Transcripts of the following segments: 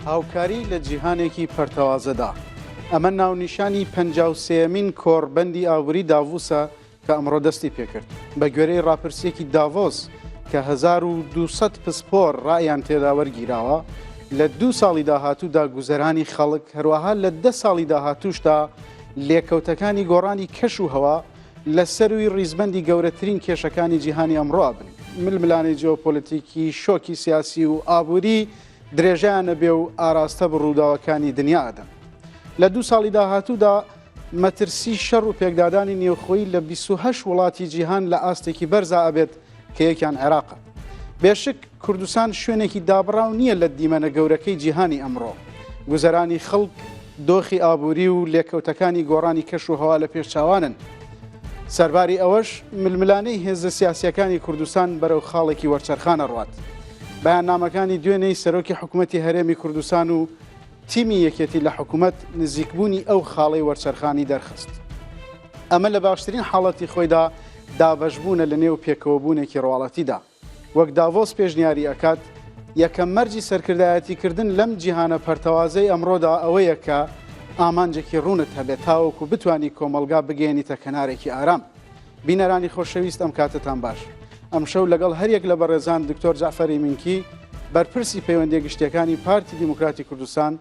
هاوکاری لە جیهانێکی پەرتەوازەدا، ئەمە ناونیشانی 53مین کۆڕبەندی ئابووری داڤوسە کە ئەمڕۆ دەستی پێکرد. بە گوێرەی ڕاپرسییەکی داڤۆس کە 1200 پسپۆر ڕایان تێدا وەرگیراوە، لە دوو ساڵی داهاتوودا گوزەرانی خەڵک، هەروەها لە دە ساڵی داهاتووشدا لێکەوتەکانی گۆڕانی کەش و هەوا لە سەرووی ڕیزبەندی گەورەترین کێشەکانی جیهانی ئەمڕۆ ئەبن. ململانێی جیۆپۆلەتیکی، شۆکی سیاسی و ئابووری درێژەیان ئەبێ و ئاراستە بە ڕووداوەکانی دنیا ئەدەن. لە دوو ساڵی داهاتوودا مەترسی شەڕ و پێکدادانی نێوخۆیی لە 28 وڵاتی جیهان لە ئاستێکی بەرزا ئەبێت کە یەکیان عێراقە. بێشک کوردستان شوێنێکی دابڕاو نییە لە دیمەنە گەورەکەی جیهانی ئەمڕۆ. گوزەرانی خەڵک، دۆخی ئابووری و لێکەوتەکانی گۆڕانی کەش و هەوا لە پێش چاوانن. سەرباری ئەوەش ململانێی هێزە سیاسییەکانی کوردستان بەرەو خاڵێکی وەرچەرخان ئەڕوات. بەیاننامەکانی دوێنێی سەرۆکی حکومەتی هەرێمی کوردستان و تیمی یەکێتی لە حکومەت نزیکبوونی ئەو خاڵەی وەرچەرخانی دەرخست. ئەمە لە باشترین حاڵەتی خۆیدا دابەشبوونە لە نێو پێکەوەبوونێکی ڕواڵەتیدا. وەک داڤۆس پێشنیاری ئەکات، یەکەم مەرجی سەرکردایەتیکردن لەم جیهانە پەرتەوازەی ئەمڕۆدا ئەوەیە کە ئامانجێکی ڕوونت هەبێت تاوەکو بتوانی کۆمەڵگا بگەیەنیتە کەنارێکی ئارام. بینەرانی خۆشەویست ئەم کاتەتان باش. ئەمشەو لەگەڵ هەریەک لە بەڕێزان دکتۆر جەعفەر ئیمینکی، بەرپرسی پەیوەندیە گشتیەکانی پارتی دیموکراتی کوردستان،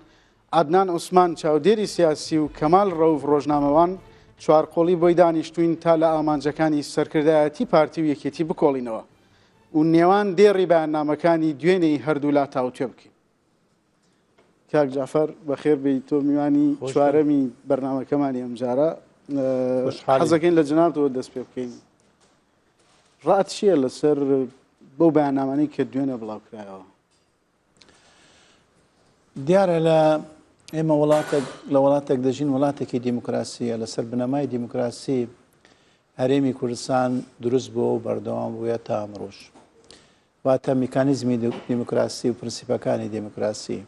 عەدنان عوسمان چاودێری سیاسی و کەمال ڕەوف ڕۆژنامەوان چوارقۆڵی بۆی دانیشتوین تا لە ئامانجەکانی سەرکردایەتی پارتی و یەکێتی بکۆڵینەوە و نێوان دێڕی بەیاننامەکانی دوێنێی هەردوولا تاوتوێ بکەین. کاک جەعفەر بەخێر بێی، تۆ میوانی چوارەمی بەرنامەکەمانی ئەمجارە. حەزەکەین لە جەنابتەوە دەست پێ بکەین. ڕات چییە لەسەر بەو بەیاننامانەی کە دوێنێ بڵاوکرایەوە؟ دیارە لە ئێمە وڵاتێک لە وڵاتێک دەژین وڵاتێکی دیموکراسیە لەسەر بنەمای دیموکراسی هەرێمی کوردستان دروست بووە و بەردەوام بووە تا ئەمڕۆژ واتە میکانیزمی دیموکراسی و پرنسیپەکانی دیموکراسی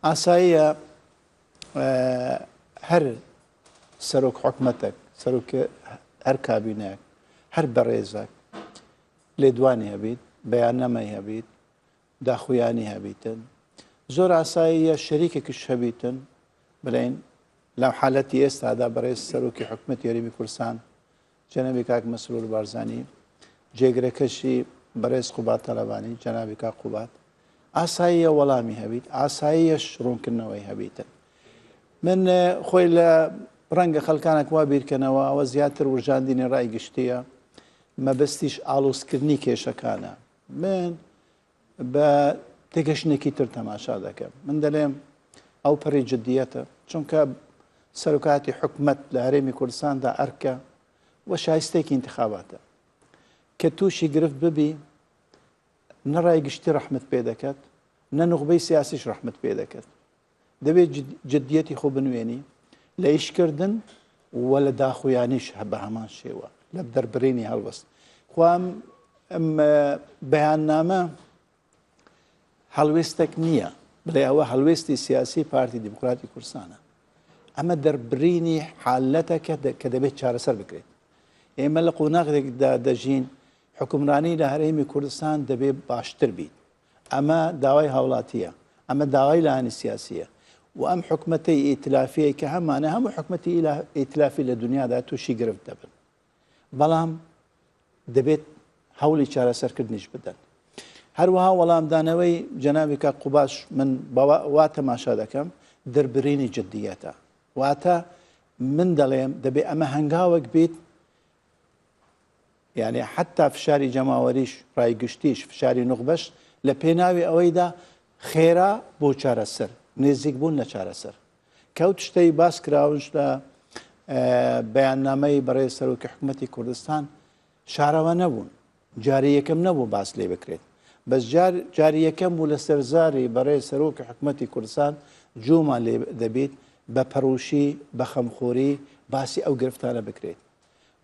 ئاساییە هەر سەرۆک حکومەتێک سەرۆک هەر کابینەیەک هەر بەڕێزێک لێدوانی هەبیت، بەیاننامەی هەبیت، داخویانی هەبیتن، زۆر ئاساییە شەریکێکیش هەبیتن، بڵێین لەم حالەتی ئێستادا بەڕێز سەرۆکی حکومەتی هەرێمی کوردستان جەنابی کاک مەسرور بارزانی، جێگرەکەشی بەڕێز قوباد تاڵەبانی جەنابی کاک قوباد، ئاساییە وەڵامی هەبیت، ئاساییەش ڕوونکردنەوەی هەبیتن. من خۆی لە ڕەنگە خەڵکانێک وا بیرکەنەوە ئەوە زیاتر ورژاندنی ڕای گشتییە، مەبەستیش ئاڵۆزکردنی کێشەکانە. من بە تێگەشتنێکی تر تەماشا دەکەم. من دەلێم ئەو پەڕی جدیەتە، چونکە سەرۆکایەتی حکومەت لە هەرێمی کوردستاندا ئەرکە و شایستێکی انتخاباتە. کە تووشی گرفت ببی نە ڕای گشتی ڕەحمت پێ دەکات، نە نوخبەی سیاسیش ڕەحمت پێ دەکات. دەبێت جدیەتی خۆ بنوێنی لە ئیشکردن و لە داخویانیش بە هەمان شێوە لە دەربرینی هەڵوەست خوام ئەم بەیاننامە هەڵوێستێک نییە بڵێ ئەوە هەڵوێستی سیاسی پارتی دیموکراتی کوردستانە ئەمە دەربرینی حالەتەکە کە دەبێت چارەسەر بکرێت ئێمە لە قۆناغێکدا دەژین حکومرانی لە هەرێمی کوردستان دەبێت باشتر بیت ئەمە داوای هاوڵاتییە، ئەمە داوای لایەنی سیاسییە و ئەم حکومەتەی ئیتلافیەی کە هەمانە هەموو حکومەتی ئیتلافی لە دنیادا تووشی گرفت دەبن، بەڵام دەبێت هەوڵی چارەسەرکردنیش بدەن. هەروەها وەڵامدانەوەی جەنابی کاک قوباش من وا تەماشا دەکەم دەربرینی جدیەتە، واتە من دەڵێم دەبێ ئەمە هەنگاوێک بیت یانی حەتا فشاری جەماوەریش، ڕای گشتیش، فشاری نوخبەش لە پێناوی ئەوەیدا خێرا بۆ چارەسەر، نێزیک بوون لە چارەسەر. کە ئەو تشتەی باس کراونش لە بەیاننامەی بەڕێز سەرۆکی حکومەتی کوردستان شارەوە نەبوون. جاری یەکەم نەبوو باس لێ بکرێت. بەس جار جاری یەکەم بوو لە سەرزاری بەڕێز سەرۆکی حکومەتی کوردستان جوومان لێ دەبیت بە پەڕوشی، بە خەمخۆری باسی ئەو گرفتانە بکرێت.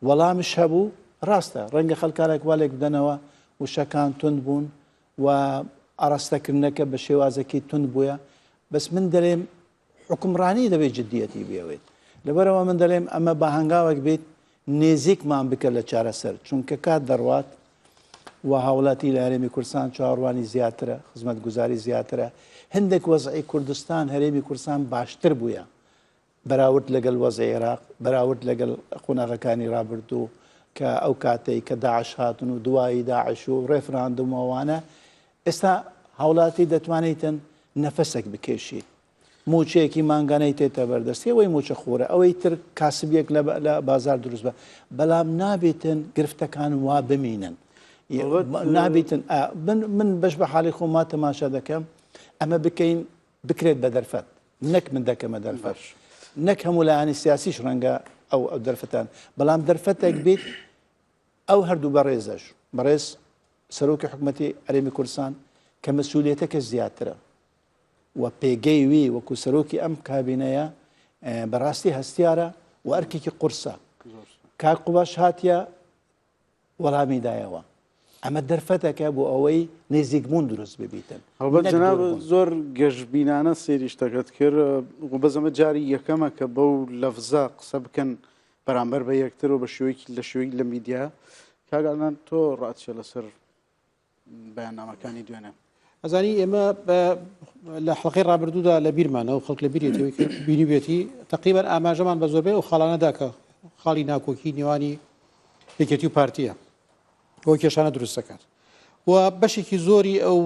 وەڵامش هەبوو، ڕاستە ڕەنگە خەڵکانێک وا لێکبدەنەوە وشەکان توند بوون و ئاراستەکردنەکە بە شێوازێکی توند بووە، بەس من دەلێم حوکمڕانی دەبێت جدیەتی بێوێت، لەبەرئەوە من دەلێم ئەمە بە هەنگاوێک بێت نێزیکمان بکە لە چارەسەر، چونکە کات دەڕوات. و هاوڵاتی لە هەرێمی کوردستان چاوەڕوانی زیاترە، خزمەتگوزاری زیاترە. هەندێک وەزعی کوردستان، هەرێمی کوردستان باشتر بوویە بەراورد لەگەل وەزعی عێراق، بەراورد لەگەل قۆناغەکانی رابردوو کە ئەو کاتەی کە داعش هاتن و دوایی داعش و رێفراندوم و ئەوانە، ئێستا هاوڵاتی دەتوانیتن نەفەسێک بکێشیت. مووچەیەکی مانگانەی تێتە بەردەستی ئەوەی مووچە خۆرە ئەوەی تر کاسبیەک لە بازار دروست بە بەڵام نابێتن گرفتەکان وا بمینن نابێتن من بەش بە حاڵی خۆما تەماشا دەکەم ئەمە بکەین بکرێت بە دەرفەت نەک من دەکەمە دەرفەت نەک هەموو لایەنی سیاسیش ڕەنگە ئەو ئەو دەرفەتان بەڵام دەرفەتێک بیت ئەو هەردوو بەڕێزەش بەڕێز سەرۆکی حکوومەتی هەرێمی کوردستان کە مەسوولێتەکە زیاترە و پێگەی وی وەکو سەرۆکی ئەم کابینەیە بەڕاستی هەستیارە و ئەرکێکی قورسە. کاک قوباش هاتیە وەڵامی دایەوە. ئەمە دەرفەتەکە بۆ ئەوەی نێزیکبوون دروست ببیتن. هەڵبەت جەناب زۆر گەشبینانە سەیری شتەکەت کرد بەس ئەمە جاری یەکەمە کە بەو لەفزە قسە بکەن بەرامبەر بە یەکتر و بە شێوەیەکی لە شێوەی لە میدیا کاک عەدنان تۆ ڕات چیە لەسەر بەیاننامەکانی دوێنێ؟ ئەزانی ئێمە لە حڵقەی ڕابردوودا لە بیرمانە و خەڵک لە بیرێتی بینیبێتی تقریبان ئاماژەمان بە زۆربەی ئەو خاڵانەدا کە خاڵی ناکۆکی نێوانی یەکێتی و پارتیە بۆ کێشانە دروست دەکات و بەشێکی زۆری ئەو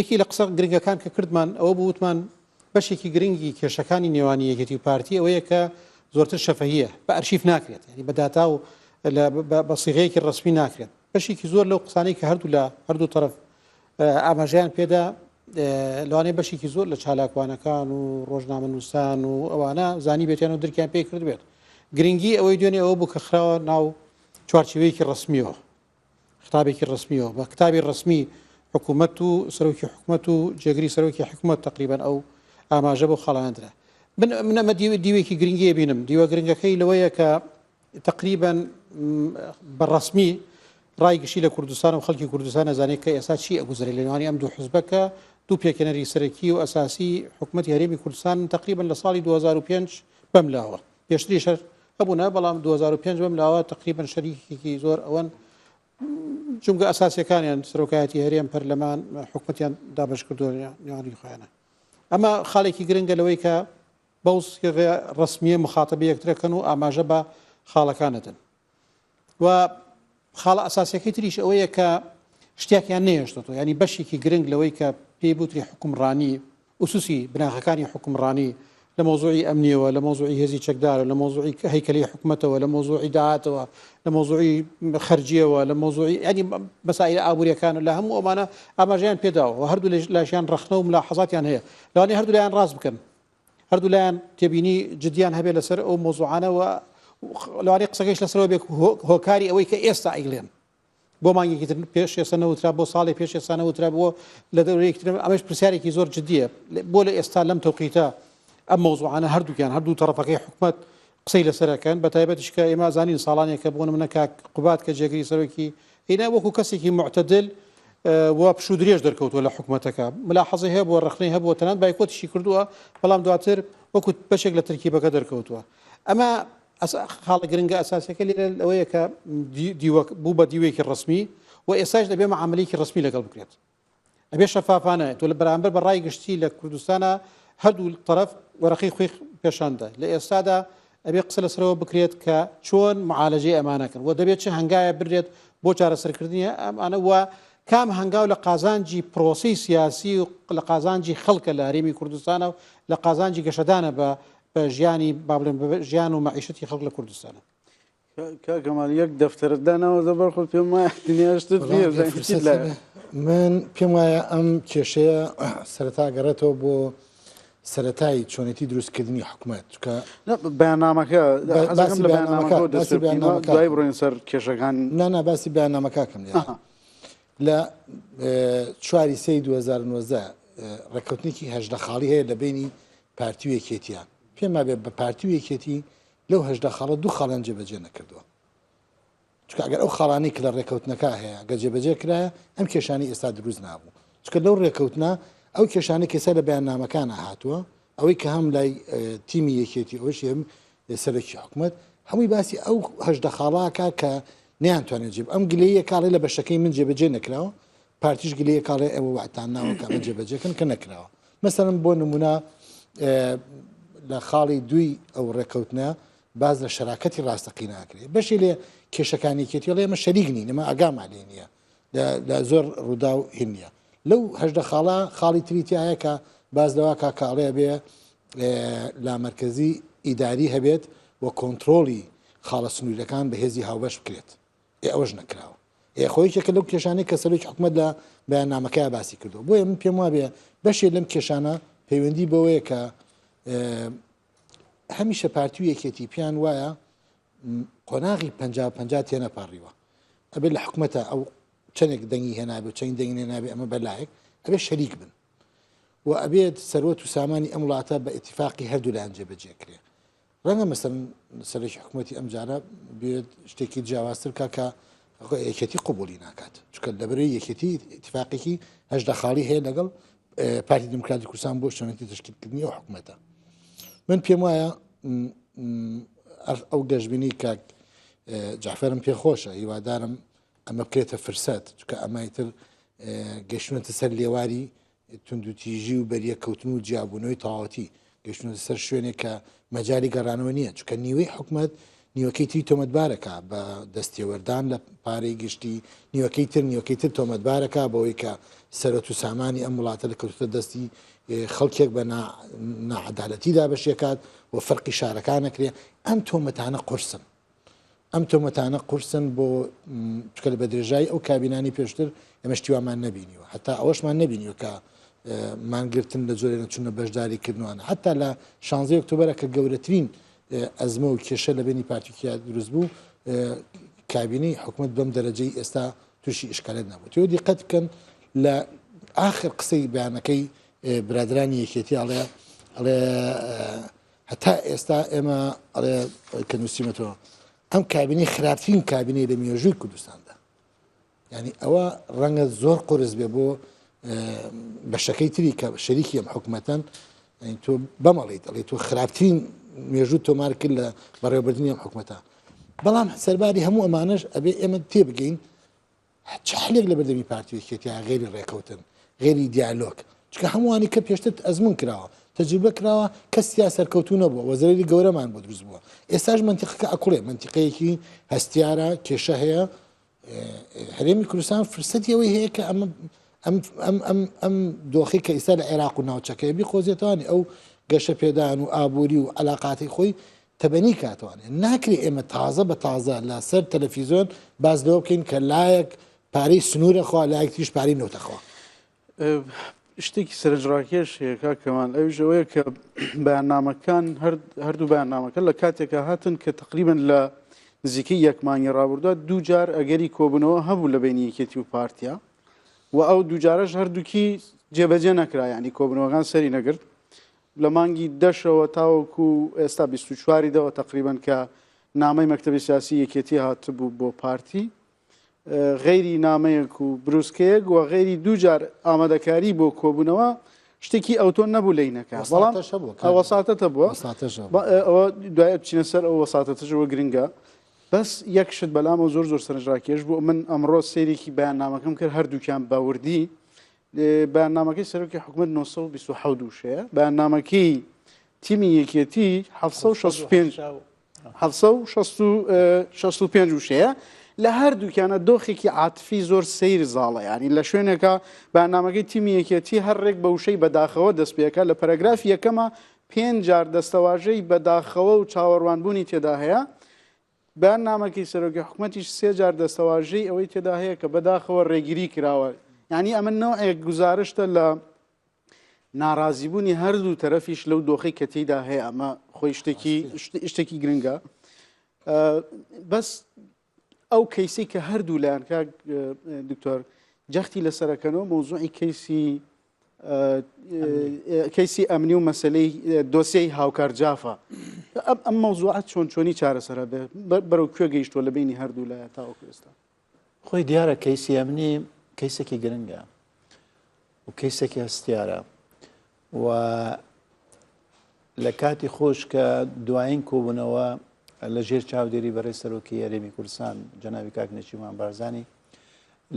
یەکی لە قسە گرنگەکان کە کردمان ئەوە بووتمان بەشێکی گرنگی کێشەکانی نێوانی یەکێتی و پارتی ئەوەیە کە زۆرتر شەفەهیە بە ئەرشیف ناکرێت ینی بە داتا و بە سیغەیەکی ڕسمی ناکرێت بەشێکی زۆر لەو قسانەی کە هەردوو لە هەردوو تەرەف ئاماژەیان پێدا لەوانەیە بەشێکی زۆر لە چالاکوانەکان و ڕۆژنامەنووسان و ئەوانە زانی بێتیان و درکیان پێ کرد بێت گرنگی ئەوەی دوێنێ ئەوە بوو کە خراوە ناو چوارچێوەیەکی ڕسمیەوە خطابێکی ڕسمیەوە بە کتابی ڕسمی حکوومەت و سەرۆکی حکوومەت و جێگری سەرۆکی حکوومەت تقریبان ئەو ئاماژە بۆ خاڵاندرا من من ئەمە دیوێکی گرنگی بینم دیوە گرنگەکەی لەوەیە کە تەقریبەن بە ڕەسمی ڕای گشتی لە کوردستان و خەڵکی کوردستان ئەزانێت کە ئێستا چی ئەگوزەرێت لە نێوانی ئەم دوو حزبە کە دوو پێکهێنەری سەرەکی و ئەساسی حکومەتی هەرێمی کوردستان تەقریبەن لە ساڵی 2005 بەم لاوە پێشتریش هەر هەبوونە بەڵام 2005 بەم لاوە تەقریبەن شەریکێکی زۆر ئەوەن جومگە ئەساسیەکانیان سەرۆکایەتی هەرێم پەرلەمان حکومەتیان دابەش کردووە نێوانی خۆیانە ئەمە خاڵێکی گرنگە لەوەی کە بەو سیغە ڕەسمییە موخاتەبەی یەکترەکەن و ئاماژە بە خاڵەکان ئەدەن و خاڵە ئەساسیەکەی تریش ئەوەیە کە شتێکیان نەهێشتەوە ینی بەشێکی گرنگ لەوەی کە پێی بوتری حکومڕانی ئوسوسی بناغەکانی حکومڕانی لە مۆزوعی ئەمنیەوە لە مۆزوعی هێزی چەکدارە لە مۆزوعی هەیکەلی حکومەتەوە لە مۆزوعی داهاتەوە لە مۆزوعی خەرجیەوە لە مۆزوعی ینی مەسائل ئابووریەکان لە هەموو ئەمانە ئاماژەیان پێداوە و هەردوو لاشیان ڕەخنە و ملاحەزاتیان هەیە لەوانەیە هەردوو لایان ڕاست بکەن هەردوو لایان تێبینی جدیان هەبێت لەسەر ئەو مۆزوعانە و لەوانەیە قسەکەیش لەسەرەوە بێت هۆکاری ئەوەی کە ئێستا ئەیڵێن بۆ مانگێکی تر پێش ئێستا نەوترا بۆ ساڵی پێش ئێستا نەوترا بۆ لە دەورەیەکی تر ئەمەش پرسیارێکی زۆر جدیە بۆ لە ئێستا لەم تەوقیتە ئەم مەوزوعانە هەردووکیان هەردوو تەڕەفەکەی حکومەت قسەی لەسەرەکەن بە تایبەتیش کە ئێمە زانین ساڵانێکە بۆ نمونە کاک قوباد کە جێگری سەرۆکی هینا وەکو کەسێکی معتدل و پشوو درێژ دەرکەوتووە لە حکومەتەکە ملاحەزەی هەبووە ڕەخنەی هەبووە تەنانەت بایکۆتیشی کردووە بەڵام دواتر وەکو بەشێک لە تەرکیبەکە دەرکەوتووە ئەمە خاڵە گرنگە ئەساسیەکە لێرە ئەوەیە کە دیوەک بوو بە دیوێکی ڕسمی و ئێستاش دەبێ معاملەیەکی ڕسمی لەگەڵ بکرێت ئەبێ شەفافانە تۆ لە بەرامبەر بە ڕای گشتی لە کوردستانە هەردوو تەرەف وەرەقەی خۆی پێشاندا لە ئێستادا ئەبێ قسە لەسەرەوە بکرێت کە چۆن معالەجەی ئەمانەکەن و دەبێت چ هەنگایە برێت بۆ چارەسەرکردنی ئەمانە و کام هەنگاو لە قازانجی پرۆسەی سیاسی و لە قازانجی خەڵکە لە هەرێمی کوردستانە و لە قازانجی گەشەدانە بە بە ژیانی با بڵێم ژیان و مەعیشەتی خەڵک لە کوردستانە. کاک کەمال یەک دەفتەرت داناوە لەبەر خۆت پێم وایە دنیا شتت نییە بزانین چیت لایە. من پێم وایە ئەم کێشەیە سەرەتا گەڕێتەوە بۆ سەرەتای چۆنێتی دروستکردنی حکومەت چونکە نا، بەیاننامەکە حەزەکەم باسی لە بەیاننامەکە بەیاننامەکەوە دەست باسی پێ بکەین و بەیاننامەکە دوای بڕۆین سەر کێشەکان. نا نا باسی بەیاننامەکە کەم لێرە ئەها. لە چواری سێی 2019 ڕێککەوتنێکی 18 خاڵی هەیە لە بینی پارتی و یەکێتیە پێم وابێ بە پارتی و یەکێتی لەو 18 خاڵە دوو خاڵیان جێبەجێ نەکردووە چونکە ئەگەر ئەو خاڵانەی کە لە ڕێکەوتنەکە هەیە گە جێبەجێ کرایە ئەم کێشانی ئێستا دروست نابوو چونکە لەو ڕێکەوتنە ئەو کێشانەی کە ئێستا لە بەیاننامەکانە هاتووە ئەوەی کە هەم لای تیمی یەکێتی ئەوەش هەم سەرۆکی حکومەت هەمووی باسی ئەو 18 خاڵاکە کە نەیانتوانێت جێ ئەم گلەیە کاڵێ لە بەشەکەی من جێبەجێ نەکراوە پارتیش گلەیە کاڵێ ئێوە وعدتان ناوە کە ئەمە جێبەجێکن کە نەکراوە مەسەلەن بۆ نمونە لە خاڵی دووی ئەو ڕێککەوتنە باز لە شەراکەتی ڕاستەقینە ئەکرێ بەشی لێ کێشەکانی یەکێتی ئەڵێ ئێمە شەریک نین ئێمە ئاگامان لێ نییە لە زۆر ڕووداو هین نییە لەو 18 خاڵە خاڵی تری تایە کە باز لەوا کا کاڵێ بێ لامەرکەزی ئیداری هەبێت و کۆنتترۆلی خاڵە سنوورەکان بە هێزی هاوبەش بکرێت ئێ ئەوەش نەکراوە. ئێ خۆ یەکێکە لەو کێشانەی کە سەرۆکی حکومەت لە بەیاننامەکەیا باسی کردووە. بۆیە من پێم وابێ بەشێ لەم کێشانە پەیوەندی بەوەیە کە هەمیشە پارتی و یەکێتی پێیان وایە قۆناغی پ پ تێنەپەڕیوە ئەبێ لە حکومەتە ئەو چەندێک دەنگی هێنابێ و چەند دەنگی نێنابێ ئەمە بەلایەک ئەبێ شەریک بن و ئەبێت سەروەت و سامانی ئەم وڵاتە بە ئیتیفاقی هەردوو لایەن جێبەجێ کرێ ڕەنگە مەسەلەن سەرۆکی حکوومەتی ئەم جارە بێت شتێکی جیاوازتر بکات کە یەکێتی قوبولی ناکات چونکە لەبەرەی یەکێتی ئیتفاقێکی 18 خاڵی هەیە لەگەڵ پارتی دیموکراتی کوردستان بۆ چۆنێتی تشکیلکردنی ئەو حکوومەتە من پێم وایە ئەو گەشببینی کاک جعفرم پێخۆشە هیوادارم ئەمە بکرێتە فرسەت چونکە ئەمە ئیتر گەشتونەتە سەر لێواری توندوتیژی و بەریەککەوتن و جیابوونەوەی تەواوەتی، گەیشتوونەتە سەر شوێنێک کە مەجالی گەڕانەوە نییە، چونکە نیوەی حکومەت نیوەکەی تری تۆمەتبارەکا بە دەستێوەردان لە پارەی گشتی، نیوەکەی تر نیوەکەی تر تۆمەتبارەکا بەوەی کە سەرەت و سامانی ئەم وڵاتە لە کەوتووتە دەستی خەڵکێک بە ناعەدالەتی دابەشیەکات و فەرقی شارەکان ئەکرێ، ئەم تۆمەتانە قورسن. ئەم تۆمەتانە قورسن بۆ چکە لە بەدرێژایی ئەو کابینانی پێشتر ئێمە شتی وامان نەبینیوە حتا ئەوەشمان نەبینیوە کە مانگرتن لە جۆرێ نەچوونە بەشداری کردوانە حتا لە 16 ئۆکتۆبەرە کە گەورەترین ئەزمە و کێشە لە بینی پارتیکیا دروست بوو کابینەی حکومت بەم دەرەجەی ئێستا تووشی ئشکالێت نەبوو تۆ دیقەت بکەن لە آخر قسەی بەیانەکەی برادرانی یەکێتی ئەڵێ ئەڵێ هەتا ئێستا ئێمە ئەڵێ کە نووسیمەتەوە ئەم کابینەی خراپترین کابینەی لە مێژووی کوردستاندا یعنی ئەوە ڕەنگە زۆر قرس بێ بۆ بەشەکەی تری کە شەریکی ئەم حکوومەتەن تۆ بەمەڵیت ئەڵێ تۆ خراپترین مێژوو تۆمار کرد لە بەڕێوەبردنی ئەم حکوومەتە بەڵام سەرباری هەموو ئەمانەش ئەبێ ئێمە تێبگەین چ حلێک لە بەردەمی پارتی و یەکێتیە غەیری ڕێکەوتن، غەیری دیالۆگ، چونکە هەمووانی کە پێشتر ئەزموون کراوە، تەجروبە کراوە، کەس تیا سەرکەوتوو نەبووە و زەرەری گەورەمان بۆ دروست بووە. ئێستاش مەنتیقەکە ئەکوڵێ، مەنتیقەیەکی هەستیارە، کێشە هەیە، هەرێمی کوردستان فرسەتی ئەوەی هەیە کە ئەمە ئەم ئەم ئەم ئەم دۆخی کە ئیستا لە عێراق و ناوچەکەی بیقۆزێتوانی ئەو گەشە پێدان و ئابووری و علااقاتی خۆی تەبەنی کاتوانێ. ناکرێ ئێمە تازە بە تازە لە سەر تەلەفیزۆن باس لەوە بکەین کە لایەک پارەی سنوور ئەخوا لایەک تریش پارەی نەوت ئەخوا. شتێکی سەرنجڕاکێش هەیە کاک کەمال ئەویش ئەوەیە کە بەیاننامەکان هەردوو بەیاننامەکە لە کاتێکا هاتن کە تقریبن لە نزیکەی یەک مانگی ڕابردووە دوو جار ئەگەری کۆبوونەوە هەبوو لە بینی یەکێتی و پارتیا و ئەو دووجارەش هەردووکی جێبەجێ نەکرا ینی کۆبوونەوەکان سەری نەگرت لە مانگی دەشەوە تاوەکو ئێستا 24 دەوە تقریبان کە نامەی مەکتەبی سیاسی یەکێتی هاتبوو بۆ پارتی غەیری نامەیەک و بروسکەیەک و غەیری دووجار ئامادەکاری بۆ کۆبوونەوە شتێکی ئەوتۆ نەبوو لی نەکە بەڵام وەساتەتە بووە ئەوە دوای بچینە سەر ئەو وەساتەتەشەوە گرنگە بەس یەک شت بەلامەوە زۆر زۆر سەرنجڕاکێش بوو من ئەمڕۆ سەیرێکی بەیاننامەکەم کرد هەردووکیان بەوردی بەیاننامەکەی سەرۆکی حکومەت 927 وشەیە، بەیاننامەکەی تیمی یەکێتی 765 765 وشەیە لە هەردووکیانە دۆخێکی عاتفی زۆر سەیر زاڵە ینی لە شوێنێکە بەنامەکەی تیمی یەکێتی هەر ڕێک بە وشەی بەداخەوە دەست پێکە لە پەرەگرافی یەکەمە پێنج جار دەستەواژەی بەداخەوە و چاوەڕوانبوونی تێدا هەیە بەیاننامەکەی سەرۆکی حکومەتیش سێ جار دەستەواژەی ئەوەی تێدا هەیە کە بەداخەوە ڕێگری کراوە یعنی ئەمە نەوعێک گوزارشتە لە ناڕازیبوونی هەردوو تەرەفیش لەو دۆخی کە تێیدا هەیە ئەمە خۆی شتێکی شتێکی گرنگە بەس ئەو کەیسی کە هەردوو لایەن کاک دکتۆر جەختی لەسەرەکەنەوە مەوزوعی کەیسی کەیسی ئەمنی و مەسلەی دۆسیەی هاوکار جافە ئەم مەوزوعە چۆن چۆنی چارەسەرە بێ بەرەو کوێ گەیشتووە لە بینی هەردوو لایە تاوەکو ئێستا؟ خۆی دیارە کەیسی ئەمنی کەیسێکی گرنگە و کەیسێکی هەستیارە و لە کاتی خۆش کە دوایین کۆبوونەوە لە ژێر چاودێری بەڕێز سەرۆکی هەرێمی کوردستان جەنابی کاک نێچیروان بارزانی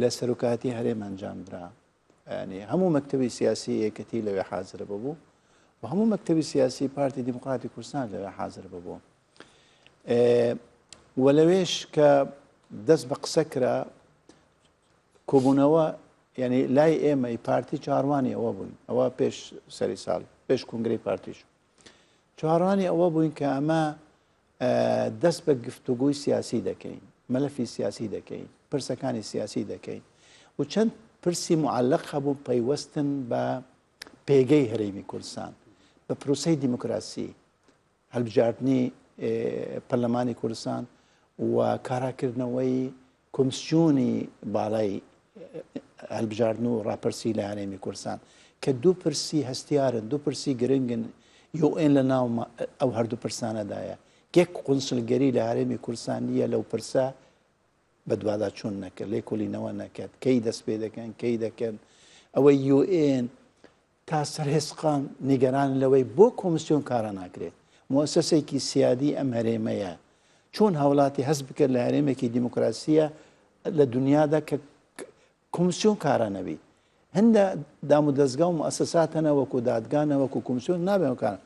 لە سەرۆکایەتی هەرێم ئەنجام درا. یعنی هەموو مەکتەبی سیاسی یەکەتی لەوێ حازر ببوو و هەموو مەکتەبی سیاسی پارتی دیموکراتی کوردستان لەوێ حازر ببوو. و لەوێش کە دەست بە قسە کرا کۆبوونەوە یعنی لای ئێمەی پارتی چاڕوانی ئەوە بووین ئەوە پێش سەری ساڵ پێش کۆنگرەی پارتیش چاڕوانی ئەوە بووین کە ئەمە دەست بە گفتوگۆی سیاسی دەکەین مەلەفی سیاسی دەکەین پرسەکانی سیاسی دەکەین و چەند پرسی معلق هەبوو پەیوەستن بە پێگەی هەرێمی کوردستان بە پرۆسەی دیموکراسی هەلبژاردنی پەرلەمانی کوردستان و کاراکردنەوەی کۆمسیۆنی باڵای هەلبژاردن و ڕاپرسی لە هەرێمی کوردستان کە دوو پرسی هەستیارن دوو پرسی گرنگن یوئێن لە ناو ئەو هەردوو پرسانەدایە یەک قونسلگەری لە هەرێمی کوردستان نییە لەو پرسە بەدواداچوون نەکرد لێکۆلینەوە نەکرد کەی دەست پێ دەکەن کەی دەکەن ئەوەی یوئێن تا سەر هێسقان نیگەرانن لەوەی بۆ کۆمسیۆن کارا ناکرێت؟ موئەسەسێکی سیادی ئەم هەرێمەیە، چۆن هاوڵاتی هەست بکات لە هەرێمێکی دیموکراسیە لە دنیادا کە کۆمسیۆن کارا نەبیت؟ هەندە دامودەزگا و موئەسەسات هەنە وەکو دادگا نە وەکو کۆمسیۆن نابێن کار.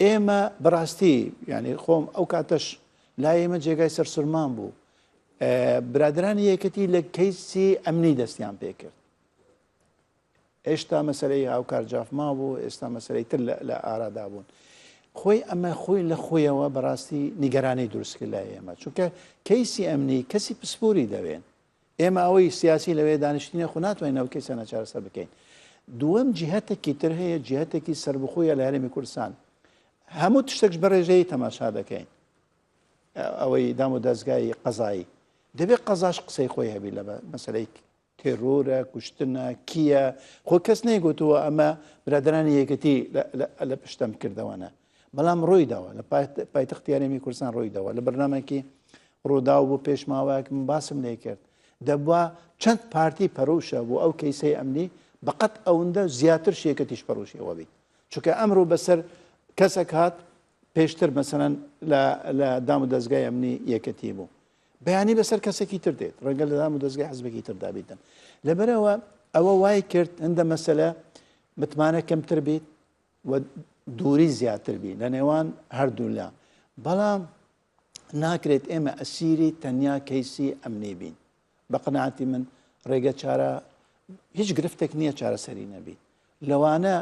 ئێمە بەڕاستی یعنی خۆم ئەو کاتەش لای ئێمە جێگای سەرسوڕمان بوو. برادرانی یەکەتی لە کەیسی ئەمنی دەستیان پێکرد. ئێشتا مەسەلەی هاوکار جاف مابوو، ئێستا مەسەلەی تر لە ئارادا بوون. خۆی ئەمە خۆی لە خۆیەوە بەڕاستی نیگەرانی دروست کرد لای ئێمە، چونکە کەیسی ئەمنی کەسی پسپۆری دەوێن. ئێمە ئەوەی سیاسی لەوێ دانیشتینە خۆ ناتوانین ئەو کەیسانە چارەسەر بکەین. دووەم جیهەتێکی تر هەیە، جیهەتێکی سەربەخۆیە لە هەرێمی کوردستان. هەموو تشتێکش بە ڕێژەیی تەماشا دەکەین. ئەوەی دام و دەزگای قەزایی دەبێت قەزاش قسەی خۆی هەبی لە مەسەلەی تێرۆرە، کوشتنە، کییە؟ خۆ کەس نەیگوتووە ئەمە برادەرانی یەکێتی لە پشتەم کردەوەنە. بەڵام ڕوویداوە لە پایتەختی هەرێمی کوردستان ڕوویداوە لە بەرنامەکی ڕووداو بۆ پێش ماوەیەک من باسم لێ کرد دەبوا چەند پارتی پەرۆشە بۆ ئەو کەیسەی ئەمنی بەقەت ئەوەندە زیاتر شێکەتیش پەرۆشیەوە بیت چونکە ئەمڕۆ بەسەر کەسێک هات پێشتر مەسەلەن لە دام و دەزگای ئەمنی یەکەتی بوو بەیانی بەسەر کەسێکی تر دێت ڕەنگە لە دام و دەزگای حزبێکی تردا بیتن لەبەرەوە ئەوە وای کرد هەندە مەسەلە متمانە کەمتر بیت و دووری زیاتر بی لە نێوان هەردوولا بەڵام ناکرێت ئێمە ئەسیری تەنیا کەیسی ئەمنی بین بە قەناعەتی من ڕێگە چارە هیچ گرفتێک نییە چارەسەری نەبیت لەوانە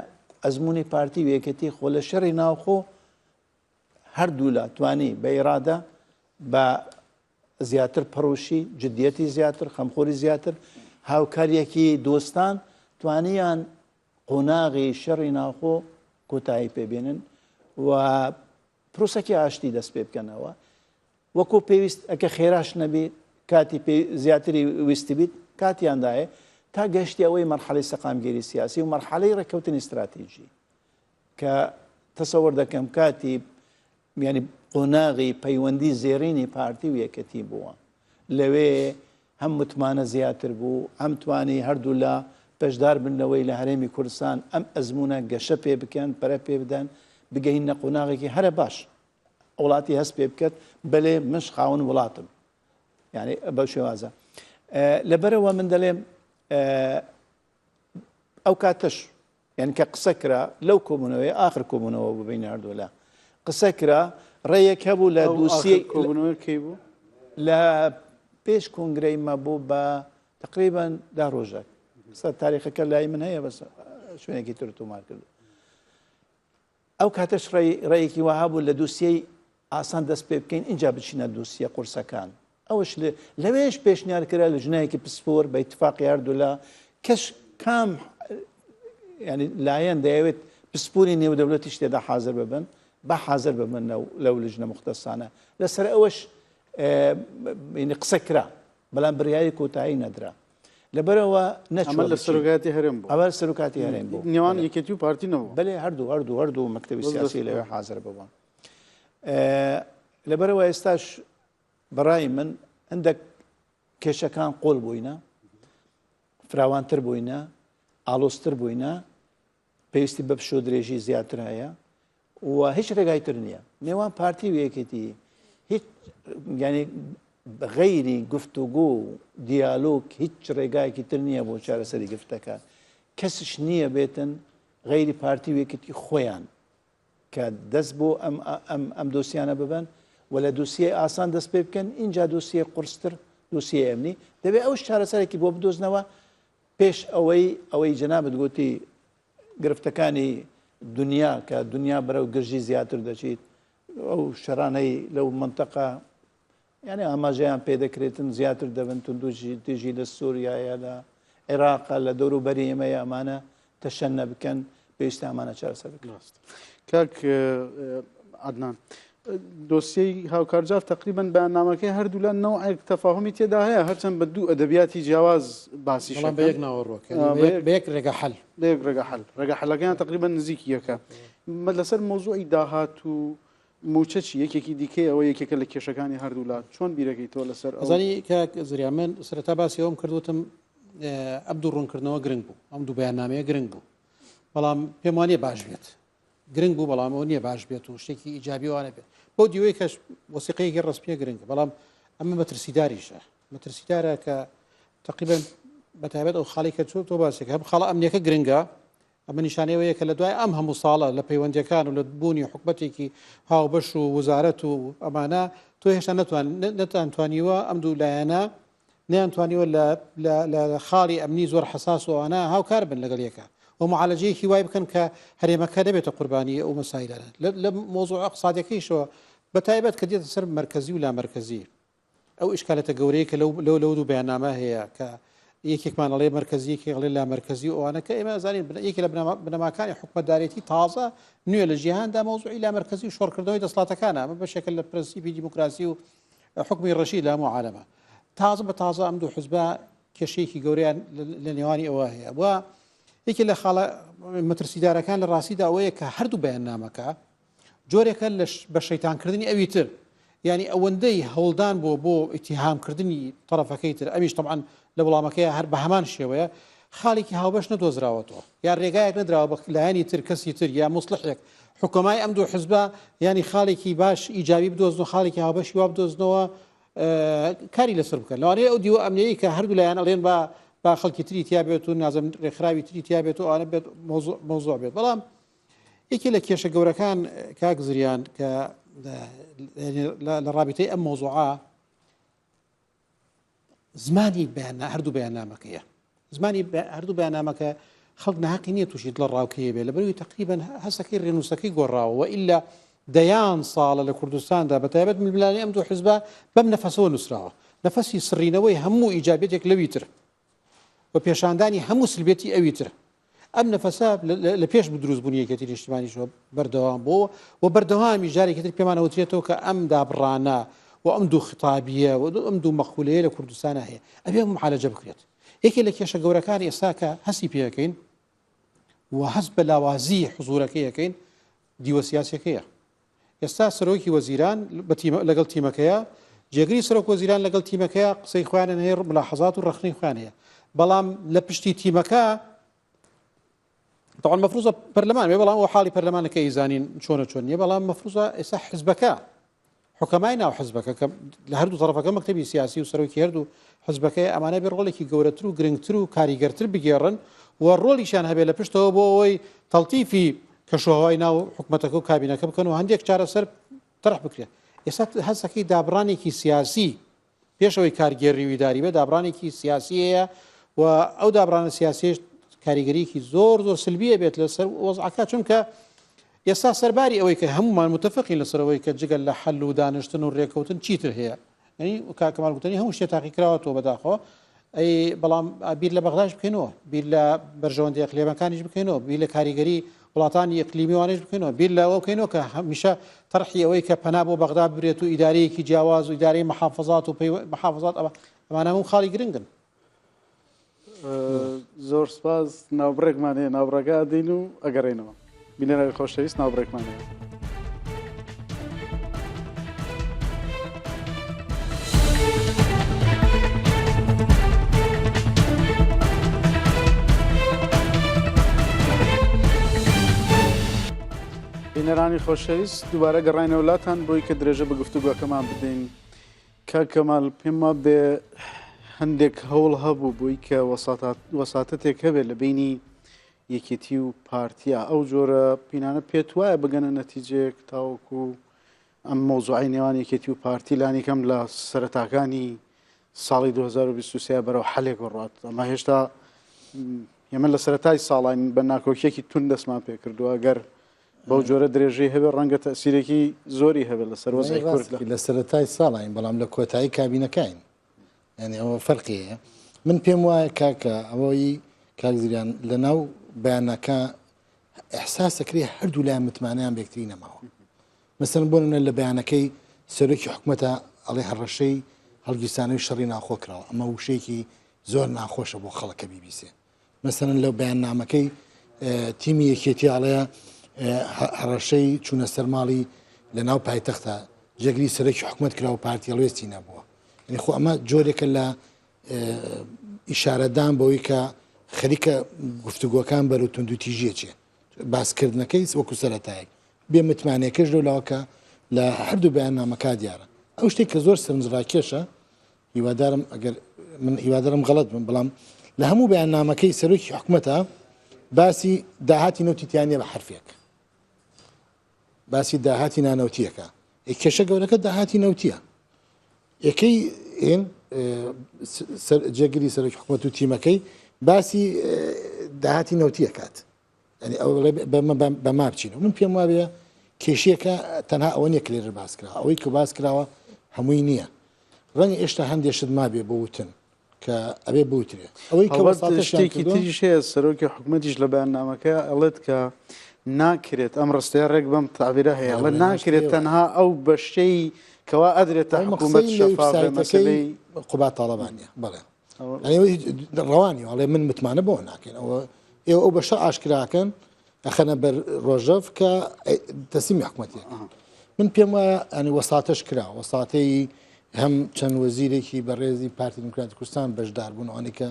ئەزمموی پارتی و یەکێتی خۆ لە شەڕی ناوخۆ هەردوولا توانی بە ئیرادە بە زیاتر پەڕوشی جدیەتی زیاتر خەمخۆری زیاتر هاوکاریەکی دۆستان توانیان قۆناغی شەڕی ناوخۆ کۆتایی پێبێنن و پرۆسەکی ئاشتی دەست پێ بکەنەوە وەکو پێویست ئەکە خێراش نەبی کاتی پێ زیاتری ویستبیت کاتیان دایە تا گەشتی ئەوەی مەرحەلەی سەقامگیری سیاسی و مەرحەلەی ڕێککەوتنی ستراتیژی کە تەسەوەر دەکەم کاتی یعنی قۆناغی پەیوەندی زێڕینی پارتی و یەکەتی بووە لەوێ هەم متمانە زیاتر بوو هەم توانی هەردوولا بەشدار بن لەوەی لە هەرێمی کوردستان ئەم ئەزمونە گەشە پێ بکەن پەرە پێ بدەن بگەینە قۆناغێکی هەرە باش وڵاتی هەست پێ بکات بەلێ منش خاوەن وڵاتم یعنی بەو شێوازە لەبەرەوە من دەلێم ئەو کاتەش یعنی کە قسە کرا لەو کۆبوونەوەی ئاخر کۆبوونەوە بوو بین هەردوولا قسە کرا ڕێیەک هەبوو لە دووسی کۆبوونەوە کەی بوو لە پێش کۆنگرەی مە بوو بە تقریبا دا ڕۆژێک سەر تاریخەکە لای من هەیە بەس شوێنێکی تر تۆمار کرد ئەو کاتەش ڕێی ڕێیەکی وەها بوو لە دوسیەی ئاسان دەست پێ بکەین ئینجا بچینە دوسیە قورسەکان ئەوەش لەوێش پێشنیار کرا لە ژنایەکی پسپۆر بە ئیتفاقی هەردوولا کەش کام ینی لایەن دەیەوێت پسپۆری نێودەولەتیش تێدا حاضر ببن با حاضر ببن لەو لجنە مختەسانە لەسەر ئەوەش قسە کرا بەڵام بڕیاری کۆتایی نەدرا لەبەرئەوە نەچووە ئەمە لە سەرۆکایەتی هەرێم بوو. ئەوە سەرۆکاتی هەرێم بوو. نێوان یەکێتی و پارتی نەبوو. بەلێ هەردوو هەردوو هەردوو مەکتەبی سیاسی لەوێ حازر ببوون. لەبەرئەوە ئێستاش بەڕای من هەندێک کێشەکان قۆڵ بووینە فراوانتر بووینە ئاڵۆزتر بووینە پێویستی بە پشوو درێژی زیاتر هەیە و هیچ ڕێگای تر نییە نێوان پارتی و یەکێتی. هیچ یعنی غەیری گفتوگۆ و دیالۆگ هیچ ڕێگایەکی تر نییە بۆ چارەسەری گرفتەکان. کەسش نییە بێتن غەیری پارتی و یەکێتی خۆیان کە دەست بۆ ئەم ئەم ئەم دۆسیانە ببەن و لە دۆسیەی ئاسان دەست پێ بکەن ئینجا دۆسیەی قورستر دۆسیەی ئەمنی دەبێ ئەوش چارەسەرێکی بۆ بدۆزنەوە پێش ئەوەی ئەوەی جەنابت گوتی گرفتەکانی دنیا کە دنیا بەرەو گرژی زیاتر دەچیت ئەو شەرانەی لەو منتەقە یانی ئاماژەیان پێدەکرێتن زیاتر دەبن توندوتیژی تیژی لە سووریایە لە عێراقە لە دەوروبەری ئێمەیە ئەمانە تەشەنە بکەن پێویستە ئەمانە چارەسەر بکرێن. کاک عەدنان دۆسیەی هاوکارجاف تقریبا بەیاننامەکەی هەردوولا نەوعێک تەفاهمی تێدا هەیە هەرچەند بە دوو ئەدەبیاتی جیاواز باسی بەڵام بە یەک ناوەڕۆک بە یەک ڕێگە حەل بە یەک ڕێگە حەل ڕێگە حەلەکەیان تقریبا نزیکی یەکە لەسەر مەوزوعی داهات و مووچە چی؟ یەکێکی دیکەی ئەوە یەکێکە لە کێشەکانی هەردوولا، چۆن بیرەکەیتەوە لەسەر ئەو؟ ئەزانی کاک زریان من سەرەتا باسی ئەوەم کرد وتم ئەم دوو ڕوونکردنەوە گرنگ بوو ئەم دوو بەیاننامەیە گرنگ بوو بەڵام پێم وانیە باش بێت گرنگ بوو بەڵام ئەوە نییە باش بێت و شتێکی ئیجابی وانە بێت بەو دیوەی کەش وەسیقەیەکی ڕەسمیە گرنگە بەڵام ئەمە مەترسیداریشە مەترسیدارە کە تقریبا بەتایبەت ئەو خاڵی کە تۆ باسێک هەم خاڵە ئەمنیەکە گرنگە ئەمە نیشانەی ئەوەیە کە لە دوای ئەم هەموو ساڵە لە پەیوەندییەکان و لە بوونی حکومەتێکی هاوبەش و وزارەت و ئەمانە تۆ هێشتا نەتوان نەتانتوانیوە ئەم دوو لایەنە نەیانتوانیوە لە لە خاڵی ئەمنی زۆر حەساس و ئەوانە هاوکار بن لەگەڵ یەکە و معالەجەیەکی وای بکەن کە هەرێمەکە نەبێتە قوربانی ئەو مەسایلانە لە مۆزوع اقتصادیەکەیشەوە بە تایبەت کە دێتە سەر مەرکەزی و لامەرکەزی ئەو ئیشکالەتە گەورەیە کە لەو لەو لەو دوو بەیاننامە هەیە کە یەکێکمان ئەڵێ مەرکەزی یەکێک ئەڵێ لامەرکەزی و ئەوانە کە ئێمە ئەزانین یەکێ لە بنەماکانی حکومەتدارێتی تازە نوێ لە جیهاندا مەوزوعی لامەرکەزی و شۆڕکردنەوەی دەسەڵاتەکانە ئەمە بەشێکە لە پرەنسیپی دیموکراسی و حکومی ڕەشید لە هەموو عالەمە تازە بە تازە ئەم دوو حزبە کێشەیەکی گەورەیان لە نێوانی ئەوە هەیە و یەکێ لە خاڵە مەترسیدارەکان لە ڕاستیدا ئەوەیە کە هەردوو بەیاننامەکە جۆرێکە لە بە شەیتان کردنی ئەوی تر یانی ئەوەندەی هەوڵدان بۆ بۆ ئیتیهام کردنی تەرەفەکەی تر ئەویش تەبعەن لە وڵامەکەی هەر بە هەمان شێوەیە خاڵێکی هاوبەش نەدۆزراوەتەوە یا ڕێگایەک نەدراوە بە لایەنی تر کەسی تر یا موسڵحێک حکۆمای ئەم دوو حزبە ینی خاڵێکی باش ئیجابی بدۆزن و خاڵێکی هاوبەشی وا بدۆزنەوە کاری لەسەر بکەن لەوانەیە ئەو دیوە ئەمنیەی کە هەردوو لایەن ئەڵێن با با خەڵکی تری تیا بێت و نازم ڕێکخراوی تری تیا بێت و ئەوانە بێت مۆزوع بێت بەڵام یەکێ لە کێشە گەورەکان کاک زریان کە لە ڕابیتەی ئەم مۆزوعە زمانی بەیان هەردوو بەیاننامەکەیە زمانی هەردوو بەیاننامەکە خەڵک ناحەقی نییە تووشی دڵە ڕاوکەیە بێ لە بەروی تقریبا هەسەکەی ڕێنووسەکەی گۆڕاوە و ئللا دەیان ساڵە لە کوردستاندا بە تایبەت ململانێی ئەم دوو حزبە بەم نەفەسەوە نووسراوە نەفەسی سڕینەوەی هەموو ئیجابێتێک لەوی تر و پێشاندانی هەموو سلبێتی ئەوی تر. ئەم نەفەسە لە پێش دروست بوونی یەکێتی نیشتیمانیشەوە بەردەوام بوو و بەردەوامی جارێکی تر پێمان ئەوترێتەوە کە ئەم دابڕانە و ئەم دوو خیتابیە و ئەم دوو مەقولەیە لە کوردستانە هەیە ئەبێ معالەجە بکرێت. یەکێ لە کێشە گەورەکانی ئێستا کە هەستی پێەکەین و هەست بە لاوازی حزوورەکەی ئەکەین دیوە سیاسیەکەیە. ئێستا سەرۆکی وەزیران لەگەڵ تیمەکەیە، جێگری سەرۆک وەزیران لەگەڵ تیمەکەیە قسەی خۆیانیان هەیە، ملاحەزات و ڕەخنەی خۆیان هەیە، بەڵام لە پشتی تیمەکە طبعا مەفروزە پەرلەمان بێ، بەڵام ئەو حاڵی پەرلەمانەکە ئەیزانین چۆنە چۆن نییە، بەڵام مەفروزە ئێستا حزبەکە حکەمای ناو حزبەکە کە لە هەردوو تەرەفەکە مەکتەبی سیاسی و سەرۆکی هەردوو حزبەکەی ئەمانە بێ ڕۆڵێکی گەورەتر و گرنگتر و کاریگەرتر بگێڕن و ڕۆڵیشیان هەبێ لە پشتەوە بۆ ئەوەی تەڵتیفی کەشوهەوای ناو حکومەتەکە و کابینەکە بکەن و هەندێک چارەسەر تەرح بکرێت. ئێستا هەستەکەی دابڕانێکی سیاسی پێش ئەوەی کارگێڕی و ئیداری بێت دابڕانێکی سیاسی هەیە و ئەو دابڕانە سیاسیش کاریگەریەکی زۆر زۆر سلبیە بێت لەسەر وەزعەکە چونکە ئێستا سەرباری ئەوەی کە هەمومان متفقین لەسەر ئەوەی کە جگەل لە حەل و دانیشتن و ڕێکەوتن چیتر هەیە یعنی کاک کەمال گوتنی هەموو شتێ تاقی کراوەتەوە بەداخەوە ئەی بەڵام بیر لە بەغداش بکەینەوە بیر لە بەرژەوەندی ئەقلیمەکانیش بکەینەوە بیر لە کاریگەری وڵاتانی ئیقلیمی وانەش بکەینەوە بیر لەوە بکەینەوە کە هەمیشە تەرحی ئەوەی کە پەنا بۆ بەغدا ببرێت و ئیدارەیەکی جیاواز و ئیدارەی محافظات و محافظات ئەوە ئەمانە هەموو خاڵی گرنگن. زۆر سپاس ناوبڕێکمان هەیە ناوبڕەکە دێین و ئەگەڕێینەوە بینەرانی خۆشەویست ناوبڕێکمان هەیە. بینەرانی خۆشەویست دووبارە گەڕاینەوە لاتان بۆی کە درێژە بە گفتوگۆکەمان بدەین. کاک کەمال پێم وابێ هەندێک هەوڵ هەبوو بۆی کە وەساتەتێک هەبێت لە بینی یەکێتی و پارتیا ئەو جۆرە پینانە پێت وایە بگەنە نەتیجەیەک تاوەکو ئەم مەوزوعی نێوان یەکێتی و پارتی لانیکەم لە سەرەتاکانی ساڵی 2023 بەرەو حەلێک بڕات ئەمە هێشتا ئێمە لە سەرەتای ساڵین بە ناکۆکیەکی تون دەستمان پێکردووە گەر بەو جۆرە درێژەی هەبێ ڕەنگە تەسیرێکی زۆری هەبێت لەسەر وەزعی کورد لە سەرەتای ساڵین بەڵام لە کۆتایی کابینەکەین یعنی ئەوە فەرقی هەیە من پێم وایە کاکە ئەوەی کاک زریان لە ناو بەیانەکە ئەحساس دەکرێ هەردوو لایان متمانەیان بێکتری نەماوە مەسەن بۆ نمونە لە بەیانەکەی سەرۆکی حکومەتە ئەڵێ هەڕەشەی هەڵگیرسانەوەی شەڕی ناوخۆ کراوە ئەمە وشەیەکی زۆر ناخۆشە بۆ خەڵک کە بیبیسێ مەسەن لەو بەیاننامەکەی تیمی یەکێتی ئەڵێ هەڕەشەی چوونە سەرماڵی لە ناو پایتەختە جێگری سەرۆکی حکومەت کرا و پارتی هەڵوێستی نەبووە یعنی خۆ ئەمە جۆرێکە لە ئیشارەدان بەوەی کە خەریکە گفتوگۆکان بەرەو توندوتیژیە چێ باسکردنەکەی وەکو سەرەتایەک بێ متمانەکەش لەو لاوە کە لە هەردوو بەیاننامەکە دیارە ئەو شتێک کە زۆر سەرنجڕاکێشە هیوادارم ئەگەر من هیوادارم غەڵەت بم بەڵام لە هەموو بەیاننامەکەی سەرۆکی حکومەتە باسی داهاتی نەوتی تیانە بە حرفێک باسی داهاتی نانەوتیەکە کێشە گەورەکە داهاتی نەوتیە یەکەی هێن جێگری سەرۆکی حکومەت و تیمەکەی باسی داهاتی نەوتیە کات یعنی ئەو بەما بچینەوە من پێم وابێ کێشیەکە تەنها ئەوە نییە کلێرە باس کرا ئەوەی کە باس کراوە هەمووی نییە ڕەنگە ئێشتا هەندێک شت مابێ بۆ وتن کە ئەبێ بوترێ ئەوەی کە شتێکی تریش هەیە سەرۆکی حکومەتیش لە بەیاننامەکە ئەڵێت کە ناکرێت ئەم ڕستەیە ڕێک بەم تعبیرە هەیە ئەڵێ ناکرێت تەنها ئەو بەشەی کەوا ئەدرێتە حکوومەت شەفاف مەسەلەی قوباد تاڵەبانیە بەڵێ ڕەوانی ئەڵێ من متمانە بۆ ناکەین ئەوە ئێوە ئەو بەشە ئاشکراکەن ئەخەنە بەر ڕۆژەف کە تەسلیمی حکوومەتێک من پێم وایە ئەنی وەساتەش کرا وەساتەی هەم چەند وەزیرێکی بەڕێزی پارتی دیموکراتی کوردستان بەشدار بوون ئەوانەی کە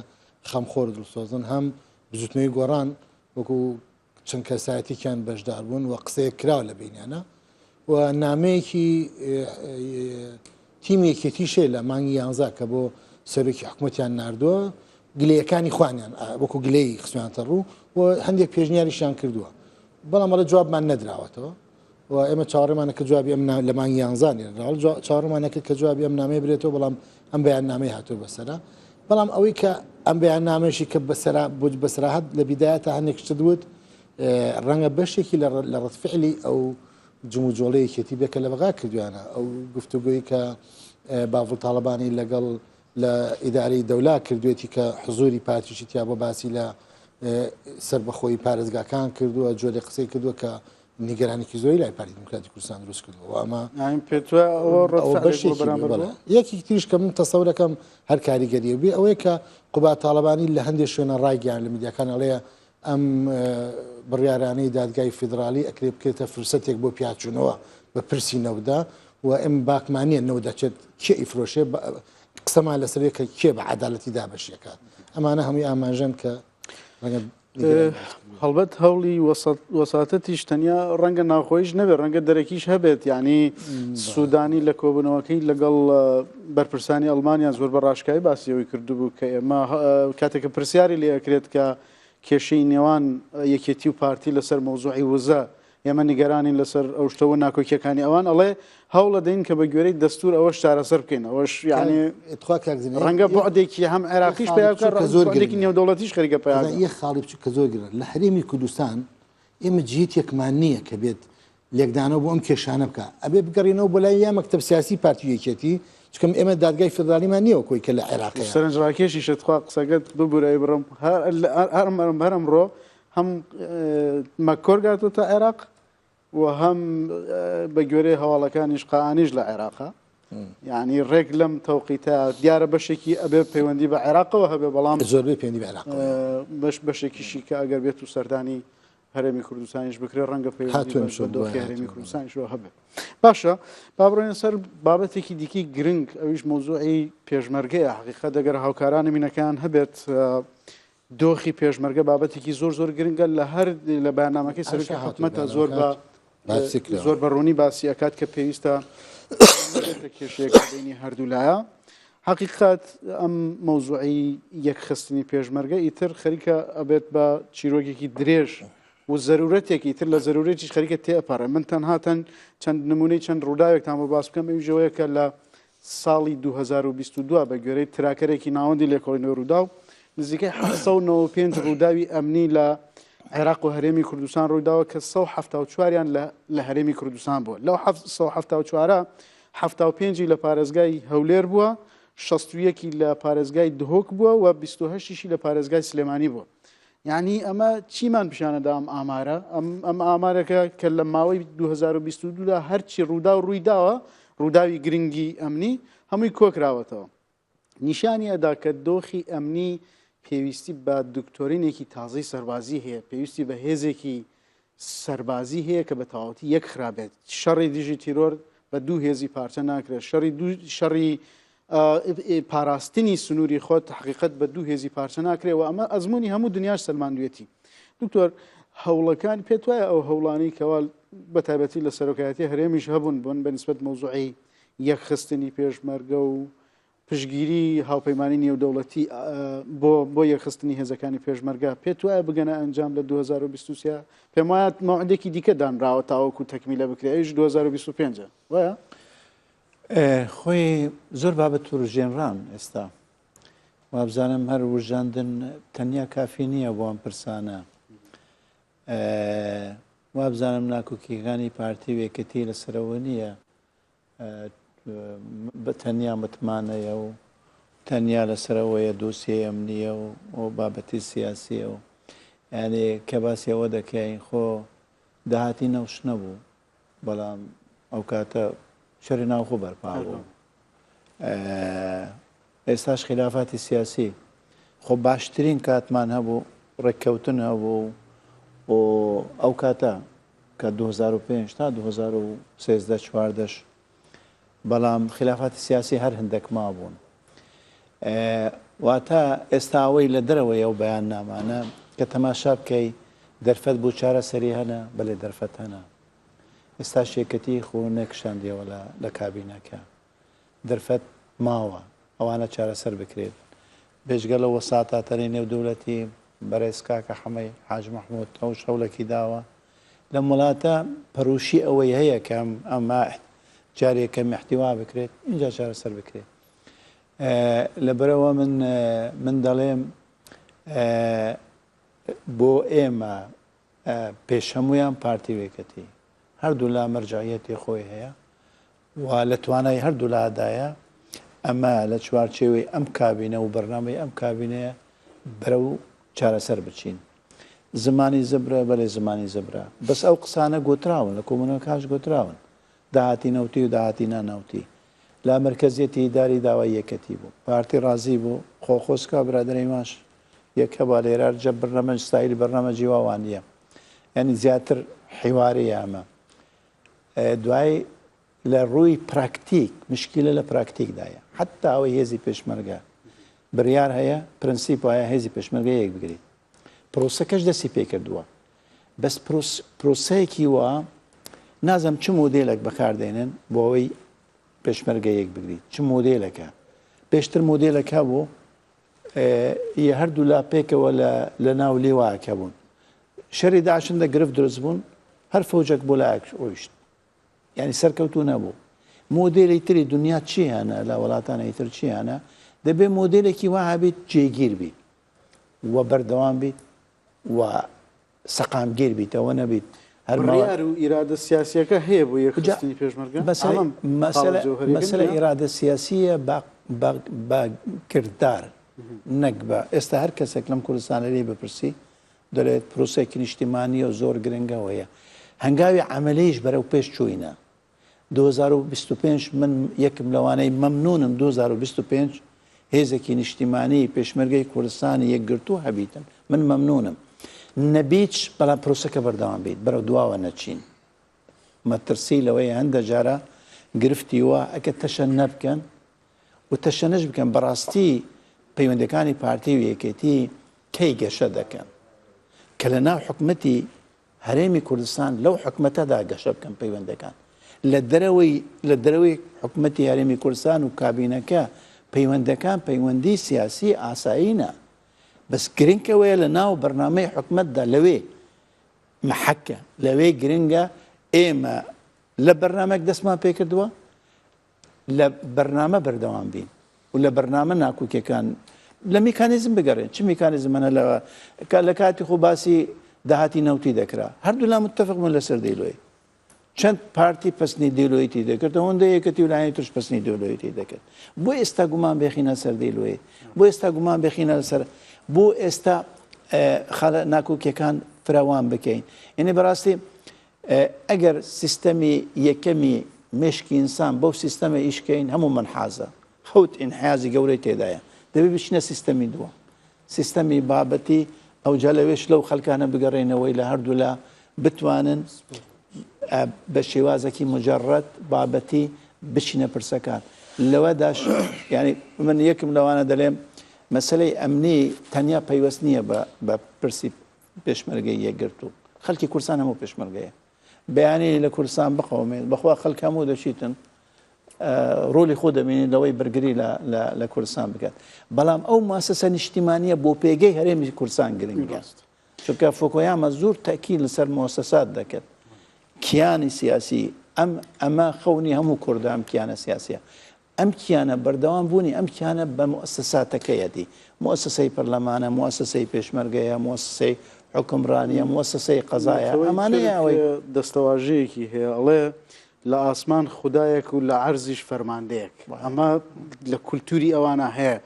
خەمخۆر دڵسۆزن هەم بزوتنەوەی گۆڕان وەکو چەند کەسایەتێکیان بەشدار بوون و قسەیەک کراوە لە بینیانە و نامەیەکی تیمی یەکێتیشێ لە مانگی یانزا کە بۆ سەرۆکی حکوومەتیان نردووە گلەیەکانی خوانیان وەکو گلەی خستویانتە ڕوو و هەندێک پێشنیاریشیان کردووە بەڵام ئەڵێ جوابمان نەدراوەتەوە و ئێمە چاوەڕێمانە کە جوابی ئەم لە مانگی یانزا نێردراوە چاوەڕێمانە کرد کە جوابی ئەم نامەیە برێتەوە بەڵام ئەم بەیاننامەی هاتووە بەسەرا بەڵام ئەوەی کە ئەم بەیاننامەیەشی کە بەسەرا بۆ بەسراهەت لە بیدایەتە هەندێک شت وت ڕەنگە بەشێکی لە ڕەتفعلی ئەو جموجۆڵەی یەکێتی بێ کە لە بەغا کردویانە ئەو گفتوگۆی کە باڤڵ تاڵەبانی لەگەڵ لە ئیدارەی دەولا کردوێتی کە حزوری پارتیشی تیا بۆ باسی لە سربەخۆی پارێزگاکان کردووە جۆرێ قسەی کردووە کە نیگەرانێکی زۆری لای پارتی دیموکراتی کوردستان دروست کردووە و ئەمە یەکێکی تریش کە من تەسەورەکەم هەر کاریگەریە بێ ئەوەیە کە قوباد تاڵەبانی لە هەندێک شوێنە ڕایگەیان لە میدیاکان ئەڵێ ئەم بڕیارانەی دادگای فیدراڵی ئەکرێ بکرێتە فرسەتێک بۆ پیاچوونەوە بە پرسی نەوتدا و ئێمە باکمان نییە نەوت دەچێت کێ ئیفرۆشێ قسەمان لەسەر کە کێ بە عەدالەتی دابەشیەکات ئەمانە هەمووی ئاماژەن کە ڕەنگە هەڵبەت هەوڵی وەساتەتیش تەنیا ڕەنگە ناوخۆیش نەبێت ڕەنگە دەرەکیش هەبێت یعنی سوودانی لە کۆبوونەوەکەی لەگەڵ بەرپرسانی ئەڵمانیا زۆر بە ڕاشکاوی باسی ئەوەی کردبوو کە ئێمە کاتێک کە پرسیاری لێ ئەکرێت کە کێشەی نێوان یەکێتی و پارتی لەسەر مەوزوعی وزە ئێمە نیگەرانین لەسەر ئەو شتەوە ناکۆکیەکانی ئەوان ئەڵێ هەوڵەدەین کە بە گوێرەی دەستور ئەوەش چارەسەر بکەین ئەوەش یعنی ڕەنگە بەعدێکی هەم عێراقیش پێ کە زۆر گرنگی نێودەوڵەتیش خەریکە پێ یە خاڵی بچوو کە زۆر گرنگ لە هەرێمی کوردستان ئێمە جیتێکمان نییە کە بێت لێکدانەوە بۆ ئەم کێشانە بکە ئەبێ بگەڕینەوە بۆ لای یا مەکتەب سیاسی پارتی یەکێتی چکم ئێمە دادگای فدرالیمان نییە کۆی کە لە عێراق سەرنجڕاکێشی شتخوا قسەکەت ببورای بڕم هەر هەرم ڕۆ هەم مەککۆرگ هاتۆتە عێراق و هەم بە گوێرەی هەواڵەکانیش قائانیش لە عێراقە یعنی ڕێک لەم تەوقیتە دیارە بەشێکی ئەبێ پەیوەندی بە عێراقەوە هەبێ بەڵام زۆربەی پەیوەندی بە عێراق بەش بەشێکیشی کە ئەگەر بێت و سەردانی هەرێمی کوردستانیش بکرێت ڕەنگە پەیوەندی بە دۆخی هەرێمی کوردستانیشەوە هەبێت باشە با بڕۆینە سەر بابەتێکی دیکەی گرنگ ئەویش مەوزوعی پێشمەرگەیە حقیقەت ئەگەر هاوکارانی مینەکان هەبێت دۆخی پێشمەرگە بابەتێکی زۆر زۆر گرنگە لە هەر لە بەیاننامەکەی سەرۆکی حکومەتە زۆر بە. زۆر بە ڕوونی باسی ئەکات کە پێویستە کێشەیەک بینی هەردوولایە. حقیقت ئەم مەوزوعی یەکخستنی پێشمەرگە ئیتر خەریکە ئەبێت بە چیرۆکێکی درێژ و زەرورەتێکی تر لە زەرورەتیش خەریکە تێئەپەڕێ. من تەنها تەن چەند نمونەی چەند ڕووداوێکتان بۆ باس بکەم ئەویش ئەوەیە کە لە ساڵی 2022 بە گوێرەی تراکەرێکی ناوەندی لێکۆڵینەوەی ڕووداو نزیکەی 795 ڕووداوی ئەمنی لە عێراق و هەرێمی کوردستان ڕوویداوە کە 174یان لە هەرێمی کوردستان بووە. لەو 174 75ی لە پارێزگای هەولێر بووە، 61ی لە پارێزگای دهۆک بووە و 28یشی لە پارێزگای سلێمانی بووە. یانی ئەمە چیمان پیشانەدا ئەم ئامارە ئەم ئامارەکە کە لە ماوەی 2022 دا هەرچی ڕوودا و ڕووی داوە ڕووداوی گرنگی ئەمنی هەمووی کۆکراوەتەوە نیشانی ئەدا کە دۆخی ئەمنی پێویستی بە دکتۆرینێکی تازەی سەربازی هەیە پێویستی بە هێزێکی سەربازی هەیە کە بە تەواوەتی یەک خرابێت شەڕی دژی تیرۆر بە دوو هێزی پارچە ناکرێت شەڕی دوو شەڕی پاراستنی سنووری خۆت حقیقت بە دوو هێزی پارچە ناکرێت و ئەمە ئەزمموی هەموو دنیاش سەلماندوێتی دکتۆر هەوڵەکان پێت وایە ئەو هەوڵانی کەوا بە تایبەتی لە سەرۆکایەتی هەرێمیش هەبوون بوون بە نسبەت مەوزوعی یەکخستنی پێشمەرگە و پشتگیری هاوپەیمانی نێودەوڵەتی بۆ بۆ یەکخستنی هێزەکانی پێشمەرگە پێت وایە بگەنە ئەنجام لە 2023 پێم وایە مەوعدێکی دیکە دانراوە تاوەکو تەکمیلە بکرێ ئەویش 2025 وایە؟ خۆی زۆر بابەت وروژێنران ئێستا وابزانم هەر وژاندن تەنیا کافی نییە بۆ ئەم پرسانە وابزانم ناکۆکیەکانی پارتی و یەکێتی لەسەرەوە نییە بە تەنیا متمانەیە و تەنیا لەسەر ئەوەیە دۆسیەی ئەمنییە و بابەتی سیاسییە و یانی کە باسی ئەوە دەکەین خۆ داهاتی نەوش نەبوو بەڵام ئەو کاتە شەری ناوخۆ بەرپا بوو ئێستاش خلافاتی سیاسی خۆ باشترین کاتمان هەبوو ڕێککەوتن هەبوو و ئەو کاتە کە 2005 تا 2013 چواردەش بەڵام خلافاتی سیاسی هەر هەندێک مابوون واتە ئێستا ئەوەی لە دەرەوەی ئەو بەیان نامانە کە تەماشا بکەی دەرفەت بۆ چارەسەری هەنە بەلێ دەرفەت هەنە ئێستا شێکەتی خۆ نەکشاندیەوە لە کابینەکە دەرفەت ماوە ئەوانە چارەسەر بکرێت. بێجگە لەو وەساتاتەنەی نێودەولەتی، بەرێز کاکە حەمەی حاج مەحمود ئەوش هەولەکی داوە. لەم وڵاتە پەروشی ئەوەی هەیە کە ئەمە جارێک کەم ئیحتیوا بکرێت ئینجا چارەسەر بکرێت. لەبەرئەوە من من دەڵێم بۆ ئێمە پێش هەموویان پارتی و یەکەتی هەردوولا مەرجەعیەتی خۆی هەیە و لە توانای هەردوولادایە، ئەمە لە چوارچێوەی ئەم کابینە و بەرنامەی ئەم کابینەیە بەرەو چارەسەر بچین. زمانی زبرە، بەلێ زمانی زبرە، بەس ئەو قسانە گۆتراون، لە کۆبوونەوەکانش گۆتراون، داهاتی نەوتی و داهاتی نانەوتی. لامەرکەزیەتی ئیداری داوای یەکەتی بوو، پارتی ڕازی بوو، خۆ خۆسکا برادەرەی ماش یەکە با لێرە جە برنامەج ستایلی بەرنامەجی وا وانیە، یانی زیاتر حیواریە ئەمە. دوای لە ڕووی پراکتیک مشکیلە لە پراکتیکدایە حتا ئەوەی هێزی پێشمەرگە بڕیار هەیە پرنسیپ وایە هێزی پێشمەرگە یەک بگریت پرۆسەکەش دەستی پێکردووە بەس پرۆسەیەکی وا نازم چ مۆدێلێک بەکاردێنن بۆ ئەوەی پێشمەرگە یەک بگریت چ مۆدێلەکە پێشتر مۆدێلەکە بوو ی هەردوولا پێکەوە لە ناو لیواکە بوون شەری داعشندە گرفت دروست بوون هەر فەوجەک بۆ لایەک ڕۆیشت یعنی سەرکەوتوو نەبوو مۆدێلی تری دنیا چی هەنە لە وڵاتانی تر چی هەنە دەبێ مۆدێلێکی وا هەبیت جێگیر بیت و بەردەوام بیت و سەقامگیر بیتەوە نەبیت هەر بڕیار و ئیرادە سیاسیەکە هەیە بۆ یەکخستنی پێشمەرگە مەسەلە ئیرادە سیاسیە بە کردار نەک بە ئێستا هەر کەسێک لەم کوردستانە لێی بپرسی دەڵێت پرۆسەیەکی نیشتیمانیە و زۆر گرنگە و هەیە هەنگاوی عەمەلیش بەرەو پێش چووینە 2025 من یەکم لەوانەی مەمنونم 2025 هێزێکی نیشتیمانی پێشمەرگەی کوردستانی یەکگرتوو هەبیتن من مەمنونم نەبیچ بەڵام پرۆسەکە بەردەوام بیت بەرەو دواوە نەچین مەترسی لەوەی هەندە جارە گرفتی وا ئەکە تەشە نەبکەن و تەشەنەش بکەن بەڕاستی پەیوەندەکانی پارتی و یەکێتی کەی گەشە دەکەن کە لە ناو حکومەتی هەرێمی کوردستان لەو حکومەتەدا گەشە بکەن پەیوەندەکان لە دەرەوەی لە دەرەوەی حکومەتی هەرێمی کوردستان و کابینەکە پەیوەندەکان پەیوەندی سیاسی ئاسایینە بەس گرنگ ئەوەیە لە ناو بەرنامەی حکومەتدا لەوێ محەکە لەوێ گرنگە ئێمە لە بەرنامەک دەستمان پێکردووە لە بەرنامە بەردەوام بین و لە بەرنامە ناکوکیەکان لە میکانیزم بگەڕێن چ میکانیزم هەنە لە لە کاتی خۆ باسی داهاتی نەوتی دەکرا هەردوو لا متفق بوون لەسەر دیلۆی چەند پارتی پسنی دیلۆیتی دەکرد ئەوەندە یەکەتی و لایەنی ترش پسنی دیلۆیتی دەکرد بۆ ئێستا گومان بێخینە سەر دیلۆی بۆ ئێستا گومان بێخینە لەسەر بۆ ئێستا خاڵە ناکۆکیەکان فراوان بکەین یعنی بەڕاستی ئەگەر سیستەمی یەکەمی مێشکی ئینسان بەو سیستەمە ئیش کەین هەموو منحازە حەوت ئینحیازی گەورەی تێدایە دەبێ بچینە سیستەمی دووەم سیستەمی بابەتی ئەوجا لەوێش لەو خەلکانە بگەڕێنەوەی لە هەردوولا بتوانن بە شێوازێکی مجرد بابەتی بچینە پرسەکان لەوەداش یعنی من یەکم لەوانە دەلێم مەسلەی ئەمنی تەنیا پەیوەست نییە بە پرسی پێشمەرگەی یەکگرتوو خەلکی کوردستان هەموو پێشمەرگەیە بەیانی لە کوردستان بقەومێت بەخوا خەلک هەموو دەچیتن ڕۆلی خۆ دەبینێت لەوەی بەرگری لە کوردستان بکات بەڵام ئەو ماسەسە نیشتیمانیە بۆ پێگەی هەرێمی کوردستان گرنگە چونکە فۆکۆیامە زۆر تەکی لەسەر مۆسەسات دەکرد کیانی سیاسی ئەم ئەمە خەونی هەموو کوردام کیانە سیاسیە ئەم کیانە بەردەوام بوونی ئەم کیانە بە موئەسەساتەکەیەتی، موئەسەسەی پەرلەمانە، موئەسەسەی پێشمەرگەیە، موئەسەسەی حوکمڕانییە، موئەسەسەی قەزایە، نەتەوەی ئەمانەیە تورک ئەوەی. دەستەواژەیەکی هەیە ئەڵێ لە ئاسمان خودایەک و لە عەرزیش فەرماندەیەک، ئەمە لە کولتوری ئەوانە هەیە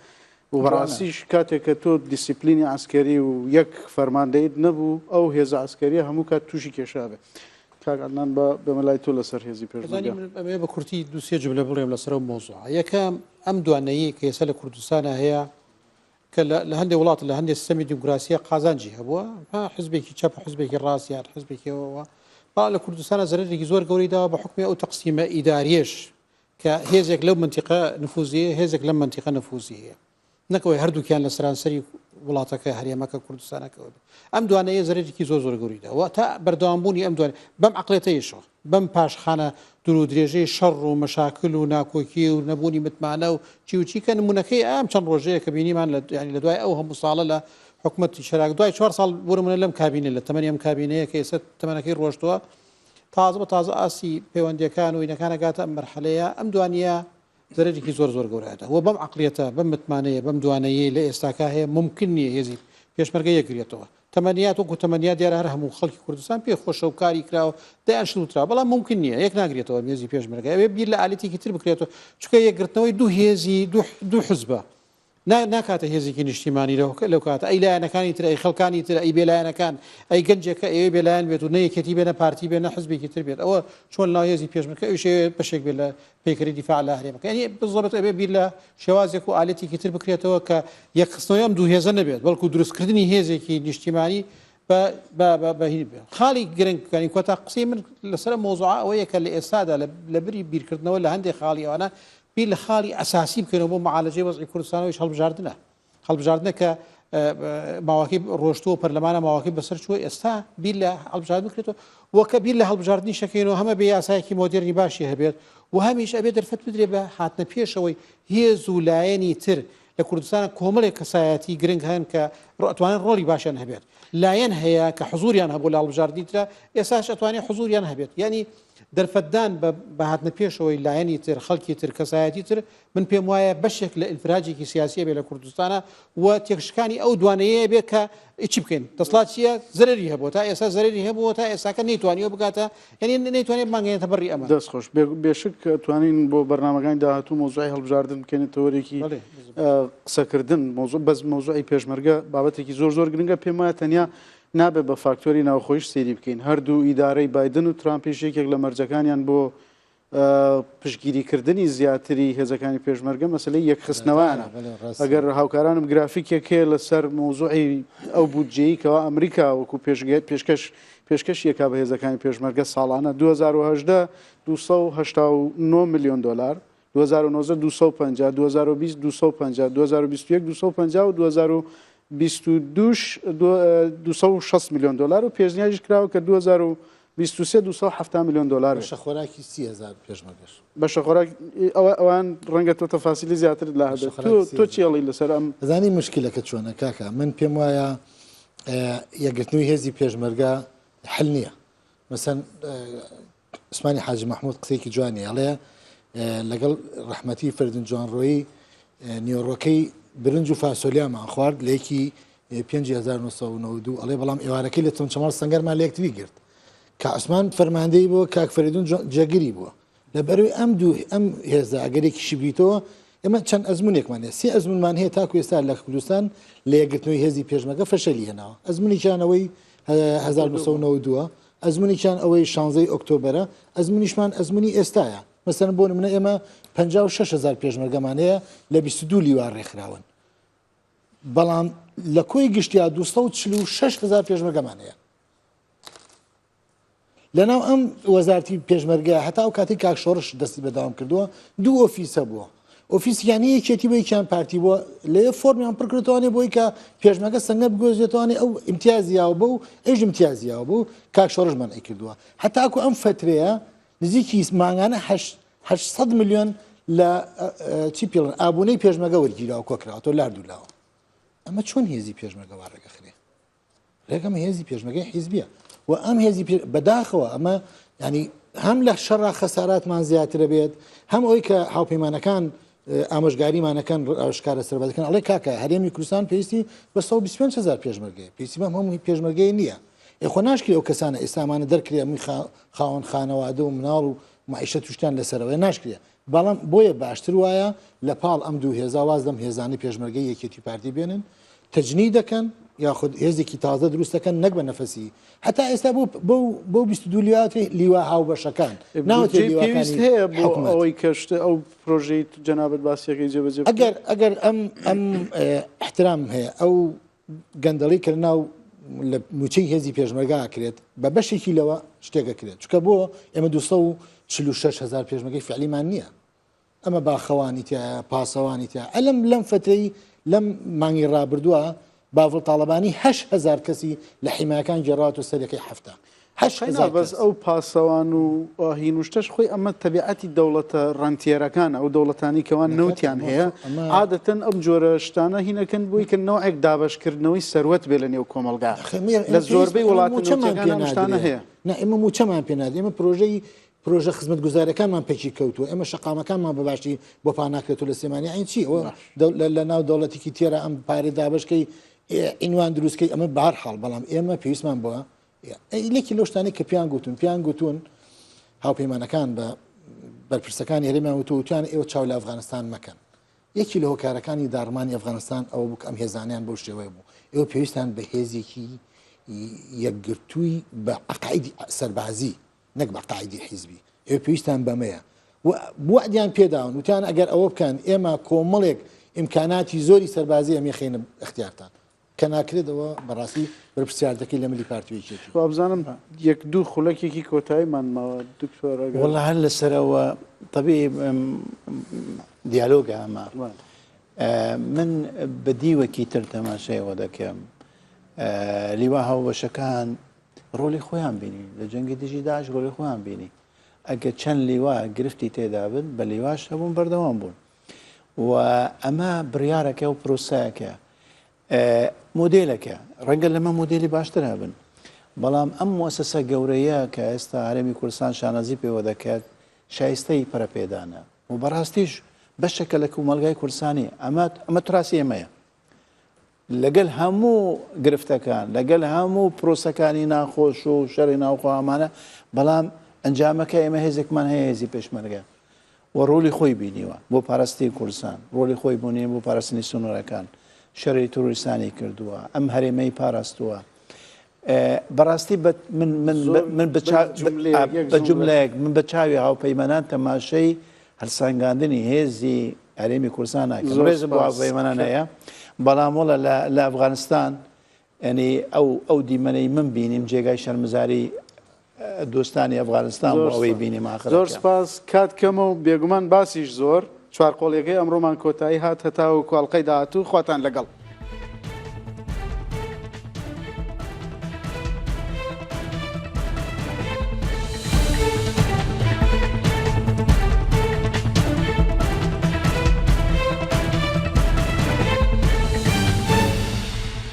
و جوانە. بەڕاستیش کاتێک کە تۆ دیسیپلینی عەسکەری و یەک فەرماندەیت نەبوو ئەو هێزە عەسکەریە هەموو کات تووشی کێشە ئەبێ. کاک عەدنان با بێمە لای تۆ لەسەر هێزی ئەزانی پێشمەرگە. من ئەمەوێ بە کورتی دوو سێ جملە بڵێم لەسەر ئەو مەوزوعە. یەکەم ئەم دوانەیی کە ئێستا لە کوردستانا هەیە کە لە هەندێک وڵات لە هەندێک سیستەمی دیموکراسیە قازانجی هەبووە ها حزبێکی چەپ و حزبێکی ڕاست یان حزبێکی ئەوە بەڵام لە کوردستانا زەرەرێکی زۆر گەورەی داوە بە حوکمی ئەو تەقسیمە ئیداریەش کە هێزێک لەو مەنتیقە نفوزی هەیە هێزێک لەم مەنتیقە نفوزی هەیە نەک ئەوەی هەردووکیان لە سەرانسەری وڵاتەکە هەرێمەکە کوردستانەکەەوە بێت ئەم دوانەیە زەرێکی زۆر زۆر گەوری دا و تا بەردەوامبوونی ئەم دوانە بەم عقلێتەیشەوە بەم پاشخانە دوور و درێژەی شەڕ و مەشاکل و ناکۆکی و نەبوونی متمانە و چی و چی کە نمونەکەی ئەم چەند ڕۆژەیە کە بینیمان لە یعنی لە دوای ئەو هەموو ساڵە لە حکومەتی شەراک دوای چوار ساڵ بۆ نمونە لەم کابینە لە تەمەنی ئەم کابینەیە کە ئێستا تەمەنەکەی ڕۆشتووە تازە بە تازە ئاستی پەیوەندیەکان و ئینەکان ئەگاتە ئەم مەرحەلەیە ئەم دوانیە زەرەرێکی زۆر زۆر گەورە ئەدا و بەم عەقڵیەتە بەم متمانەیە بەم دوانەیەی لە ئێستاکا هەیە مومکن نییە هێزی پێشمەرگە یەکگرێتەوە تەمەنیات وەکو تەمەنیات دیارە هەر هەموو خەڵکی کوردستان پێ خۆشە و کاری کراوە دەیان شت وتراوە بەڵام مومکن نییە یەک ناگرێتەوە هێزی پێشمەرگە ئەوێ بیر لە ئالەتێکی تر بکرێتەوە چونکە یەکگرتنەوەی دوو هێزی دوو حزبە نا ناکاتە هێزێکی نیشتیمانی لەو لەو کاتە ئەی لایەنەکانی تر ئەی خەڵکانی تر ئەی بێلایەنەکان ئەی گەنجێکە ئەوێ بێلایەن بێت و نە یەکێتی بێ نە پارتی بێ نە حزبێکی تر بێت ئەوە چۆن ناو هێزی پێشمەرگە ئەویش ئەوێ بەشێک بێت لە پەیکەری دیفاع لە هەرێمەکە یعنی بزەبت ئەبێ بیر لە شێوازێک و ئالەتێکی تر بکرێتەوە کە یەکخستنەوەی ئەم دوو هێزە نەبێت بەڵکو دروستکردنی هێزێکی نیشتیمانی بە بە بە بە هین بێت خاڵی گرنگ یعنی کۆتا قسەی من لەسەر ئەم مەوزوعە ئەوەیە کە لە ئێستادا لە بری بیرکردنەوە لە هەندێک خاڵی ئەوانە بیر لە خاڵی ئەساسی بکەینەوە بۆ معالەجەی وەزعی کوردستانەوەیش هەڵبژاردنە. هەڵبژاردنە کە ماوەکەی ڕۆشتووە و پەرلەمانە ماوەکەی بەسەر چووە ئێستا بیر لە هەڵبژاردن بکرێتەوە و کە بیر لە هەڵبژاردنی شەکەینەوە هەمە بێ یاسایەکی مۆدێرنی باشی هەبێت و هەمیش ئەبێ دەرفەت بدرێ بە هاتنە پێشەوەی هێز و لایەنی تر لە کوردستان کۆمەڵێک کەسایەتی گرنگ هەن کە ئەتوانن ڕۆڵی باشیان هەبێت لایەن هەیە کە حزوریان هەبوو لە هەڵبژاردنی ترا ئێستاش ئەتوانێت حزوریان هەبێت یعنی دەرفەتدان بە هاتنە پێشەوەی لایەنی تر، خەڵکی تر، کەسایەتی تر، من پێم وایە بەشێک لە ئینفراجێکی سیاسی ئەبێ لە کوردستانا و تێکشکانی ئەو دوانەیە ئەبێ کە چی بکەین؟ دەسڵات چییە؟ زەرەری هەبووە، تا ئێستا زەرەری هەبووە، تا ئێستاکە نەیتوانیوە بگاتە، یانی نەیتوانیوە بمانگەیەنێتە بەڕی ئەمە. دەست خۆش. بێشک توانین بۆ بەرنامەکانی داهاتوو مەوزوعی هەڵبژاردن بکەینە تەوەرێکی قسەکردن، بەس مەوزوعی پێشمەرگە بابەتێکی زۆر زۆر گرنگە، پێم وایە تەنیا نابێت بە فاکتۆری ناوخۆیش سەیری بکەین، هەردوو ئیدارەی بایدن و ترامپیش یەکێک لە مەرجەکانیان بۆ پشتگیریکردنی زیاتری هێزەکانی پێشمەرگە مەسەلەی یەکخستنەوەیانە. ئەگەر هاوکارانم گرافیکێک هەیە لەسەر مەوزوعی ئەو بودجەیەی کەوا ئەمریکا وەکو پێشکەش پێشکەشی ئەکا بە هێزەکانی پێشمەرگە ساڵانە 2018 289 ملیۆن دۆلار 2019 250 2020 250 2021 250 و 2000. 22 ش 260 ملیۆن دۆلار و پێشنیاریش کراوە کە 2023 270 ملیۆن دۆلار بێت. بەشە خۆراکی 30 هەزار پێشمەرگەش. بەشە خۆراک ئەوە ئەوان ڕەنگە تۆ تەفاسیلی زیاترت لا هەبێت. بەشە خۆراکی تۆ چی ئەڵێی لەسەر ئەم؟ ئەزانی مشکلەکە چۆنە کاکە من پێم وایە یەکگرتنەوەی هێزی پێشمەرگە حل نییە. مەسەن عوسمانی حاجی مەحمود قسەیەکی جوانی ئەڵێ لەگەڵ ڕەحمەتی فەردن جوانڕۆیی نیۆڕۆکەی برنج و فاسۆلیامان خوارد لە یەکی 5992 ئەڵێ بەڵام ئێوارەکەی لە چەمچەماڵ سەنگەرمان لە یەکتری گرت کە عوسمان فەرماندەی بووە کاک فەریدون جێگری بووە لە بەروی ئەم دوو ئەم هێزە ئەگەرێکیشی بگریتەوە ئێمە چەند ئەزمونێکمان هەیە سێ ئەزمونمان هەیە تاکو ئێستا لە کوردستان لە یەکگرتنەوەی هێزی پێشمەرگە فەشەلی هێناوە ئەزمونێکیان ئەوەی 1992 ئەزمونێکیان ئەوەی شانزەی ئۆکتۆبەرە، ئەزمونیشمان ئەزمونی ئێستایە. مەسەلەن بۆ نمونە ئێمە 56 هەزار پێشمەرگەمان هەیە لە 22 لیوا ڕێکخراون. بەڵام لە کۆی گشتیا 246 هەزار پێشمەرگەمان هەیە. لەناو ئەم وەزارتی پێشمەرگە هەتا ئەو کاتی کاک شۆڕش دەستی بەداوام کردووە دوو ئۆفیس هەبووە. ئۆفیس یان یەکێتی بۆ یەکیان پارتی بووە لەوێ فۆرمیان پڕ کردوانێ بۆی کە پێشمەرگە سەنگەر بگوێزێتوانێ ئەو ئیمتیازی یاوە بوو ئەویش ئیمتیازی یاوە بوو کاک شۆڕش مەنعی کردووە هەتاکو ئەم فەترەیە نزیکی مانگانە 800 ملیۆن لە چی پێڵن ئابوونەی پێشمەگە وەرگیراوە کۆکراوەتەوە لاردوولاوە ئەمە چۆن هێزی پێشمەرگە وا ڕێگەخرێ ڕێک ئەمە هێزی پێشمەرگەی حیزبیە و ئەم هێزی بەداخەوە ئەمە ینی هەم لە شەڕا خەساراتمان زیاترە بێت هەم ئەوی کە هاوپەیمانەکان ئامۆژگاریمانەکەن ڕاوشکارە سەربازەکان ئەڵێ کاکە هەرێمی کوردستان پێویستی بە 125 هزار پێشمەرگەیە پێویستی بەم هەمووی پێشمەرگەی نییە ئێ خۆ ناشکرێ ئەو کەسانە ئێستامانە دەرکرێ ئەمووی خاوەن خانەوادە و مناڵ و معیشەت شتیان لەسەرەوەی ناشکرێ بەڵام بۆیە باشتر وایە لە پاڵ ئەم دوو هێزا واز لەم هێزانەی پێشمەرگەی یەکێتی پارتی بێنن تەجنید دەکەن یاخود هێزێکی تازە دروست دەکەن نەک بە نەفەسی هەتا ئێستا بۆ بۆ بۆ 22 لیواتی لیوا هاوبەشەکان ناوتێ بودجەی پێویست لیواکانی هەیە بۆ حکومەت. ئەوەی کە شتە ئەو پرۆژەی جەنابت باسیەکەی جێبەجێ بکرێت؟ ئەگەر ئەگەر ئەم ئەم احترام هەیە ئەو گەندەڵی کە لەناو لە موچەی هێزی پێشمەرگە ئەکرێت بە بەشێکی لەوە شتێک ئەکرێت چونکە بۆ ئێمە 246 هزار پێشمەرگەی فعلیمان نییە ئەمە باخەوانی تایە پاسەوانی تیا ئەلم لەم فترەی لەم مانگی ڕابردووە باڤڵ تاڵەبانی 8 هزار کەسی لە حیماکان گێڕاوەتەوە سەرەکەی هەفتە 8 هزار بەس ئەو پاسەوان و هین و شتەش خۆی ئەمە تەبیعەتی دەوڵەتە ڕەنتیەرەکانە ئەو دەوڵەتانی کەوا نەوتیان هەیە عادەتەن ئەم جۆرە شتانە هینەکەن بۆی کە نەوعێک دابەشکردنەوەی سەروەت بێ لە نێو کۆمەڵگا لە زۆربەی وڵاتە نەوتیەکان ئەم شتانە هەیە. نا ئێمە مووچەمان پێ نادرێ ئێمە پرۆژەی پرۆژە خزمەتگوزاریەکانمان پەکی کەوتووە ئێمە شەقامەکانمان بە باشی بۆ پان ناکرێتەوە لە سلێمانی عین چی ئەوە لە ناو دەوڵەتێکی تێرا ئەم پارەی دابەشکەی عینوان دروستکەی ئەمە بەهەر حاڵ بەڵام ئێمە پێویستمان بووە لەکی لەو شتانەی کە پێیان گوتون پێیان گوتون هاوپەیمانەکان بە بەرپرسەکانی هەرێمیان وتو وتیان ئێوە چاو لە ئەفغانستان مەکەن یەکی لە هۆکارەکانی داڕمانی ئەفغانستان ئەوە بوو کە ئەم هێزانیان بەو شێوەیە بوو ئێوە پێویستان بە هێزێکی یەکگرتووی بە عقاعدی سەربازی نەک بە قاعدی حیزبی ئێوە پێویستان بەمەیە و وعدیان پێداون وتیان ئەگەر ئەوە بکەن ئێمە کۆمەڵێک ئیمکاناتی زۆری سەربازی ئەمیخینە اختیارتان کە ناکرێت ئەوە بەڕاستی بەرپرسیارتەکەی لە ملی پارتی و یەکێتی. وابزانم یەک دوو خولەکێکی کۆتاییمان ماوە دکتۆر ئەگەر. وەڵا هەر لەسەرەوە تەبیعی دیالۆگە ئەمە من بە دیوەکی تر تەماشای ئەوە دەکەم لیوا هاوبەشەکان ڕۆلی خۆیان بینی لە جەنگی دژی داعش ڕۆلی خۆیان بینی ئەگەر چەند لیوا گرفتی تێدا بن بە لیواش هەبوون بەردەوام بوون و ئەمە بڕیارەکە و پرۆسایەکە مۆدێلەکە ڕەنگە لەمە مۆدێلی باشتر هەبن بەڵام ئەم موسسە گەورەیە کە ئێستا هەرێمی کوردستان شانازی پێوە دەکات شایستەی پەرەپێدانە و بەڕاستیش بەشێکە لە کومەڵگای کوردستانی ئەمە ئەمە تراسی ئێمەیە لەگەل هەموو گرفتەکان لەگەل هەموو پرۆسەکانی ناخۆش و شەڕی ناوخۆ ئەمانە بەڵام ئەنجامەکە ئێمە هێزێکمان هەیە هێزی پێشمەرگە و ڕۆلی خۆی بینیوە بۆ پاراستنی کوردستان، ڕۆلی خۆی بونیە بۆ پاراستنی سنوورەکان، شەری ترۆریستانی کردووە، ئەم هەرێمەی پاراستووە. بەڕاستی من من من بە جملەیەک من بە چاوی هاوپەیمانان تەماشەی هەلسانگاندنی هێزی هەرێمی کوردستان ناکەم. ڕێزم بۆ هاوپەیمانان هەیە، بەڵام وەڵا لە ئەفغانستان یانی ئەو ئەو دیمەنەی من بینیم جێگای شەرمەزاری دۆستانی ئەفغانستان بۆ ئەوەی بینیم ئاخرەکە. زۆر سپاس کات کەمە و بێگومان باسیش زۆر، چوارقۆڵیەکەی ئەمڕۆمان کۆتایی هات هەتاوەکو ئەڵقەی داهاتوو خواتان لەگەڵ.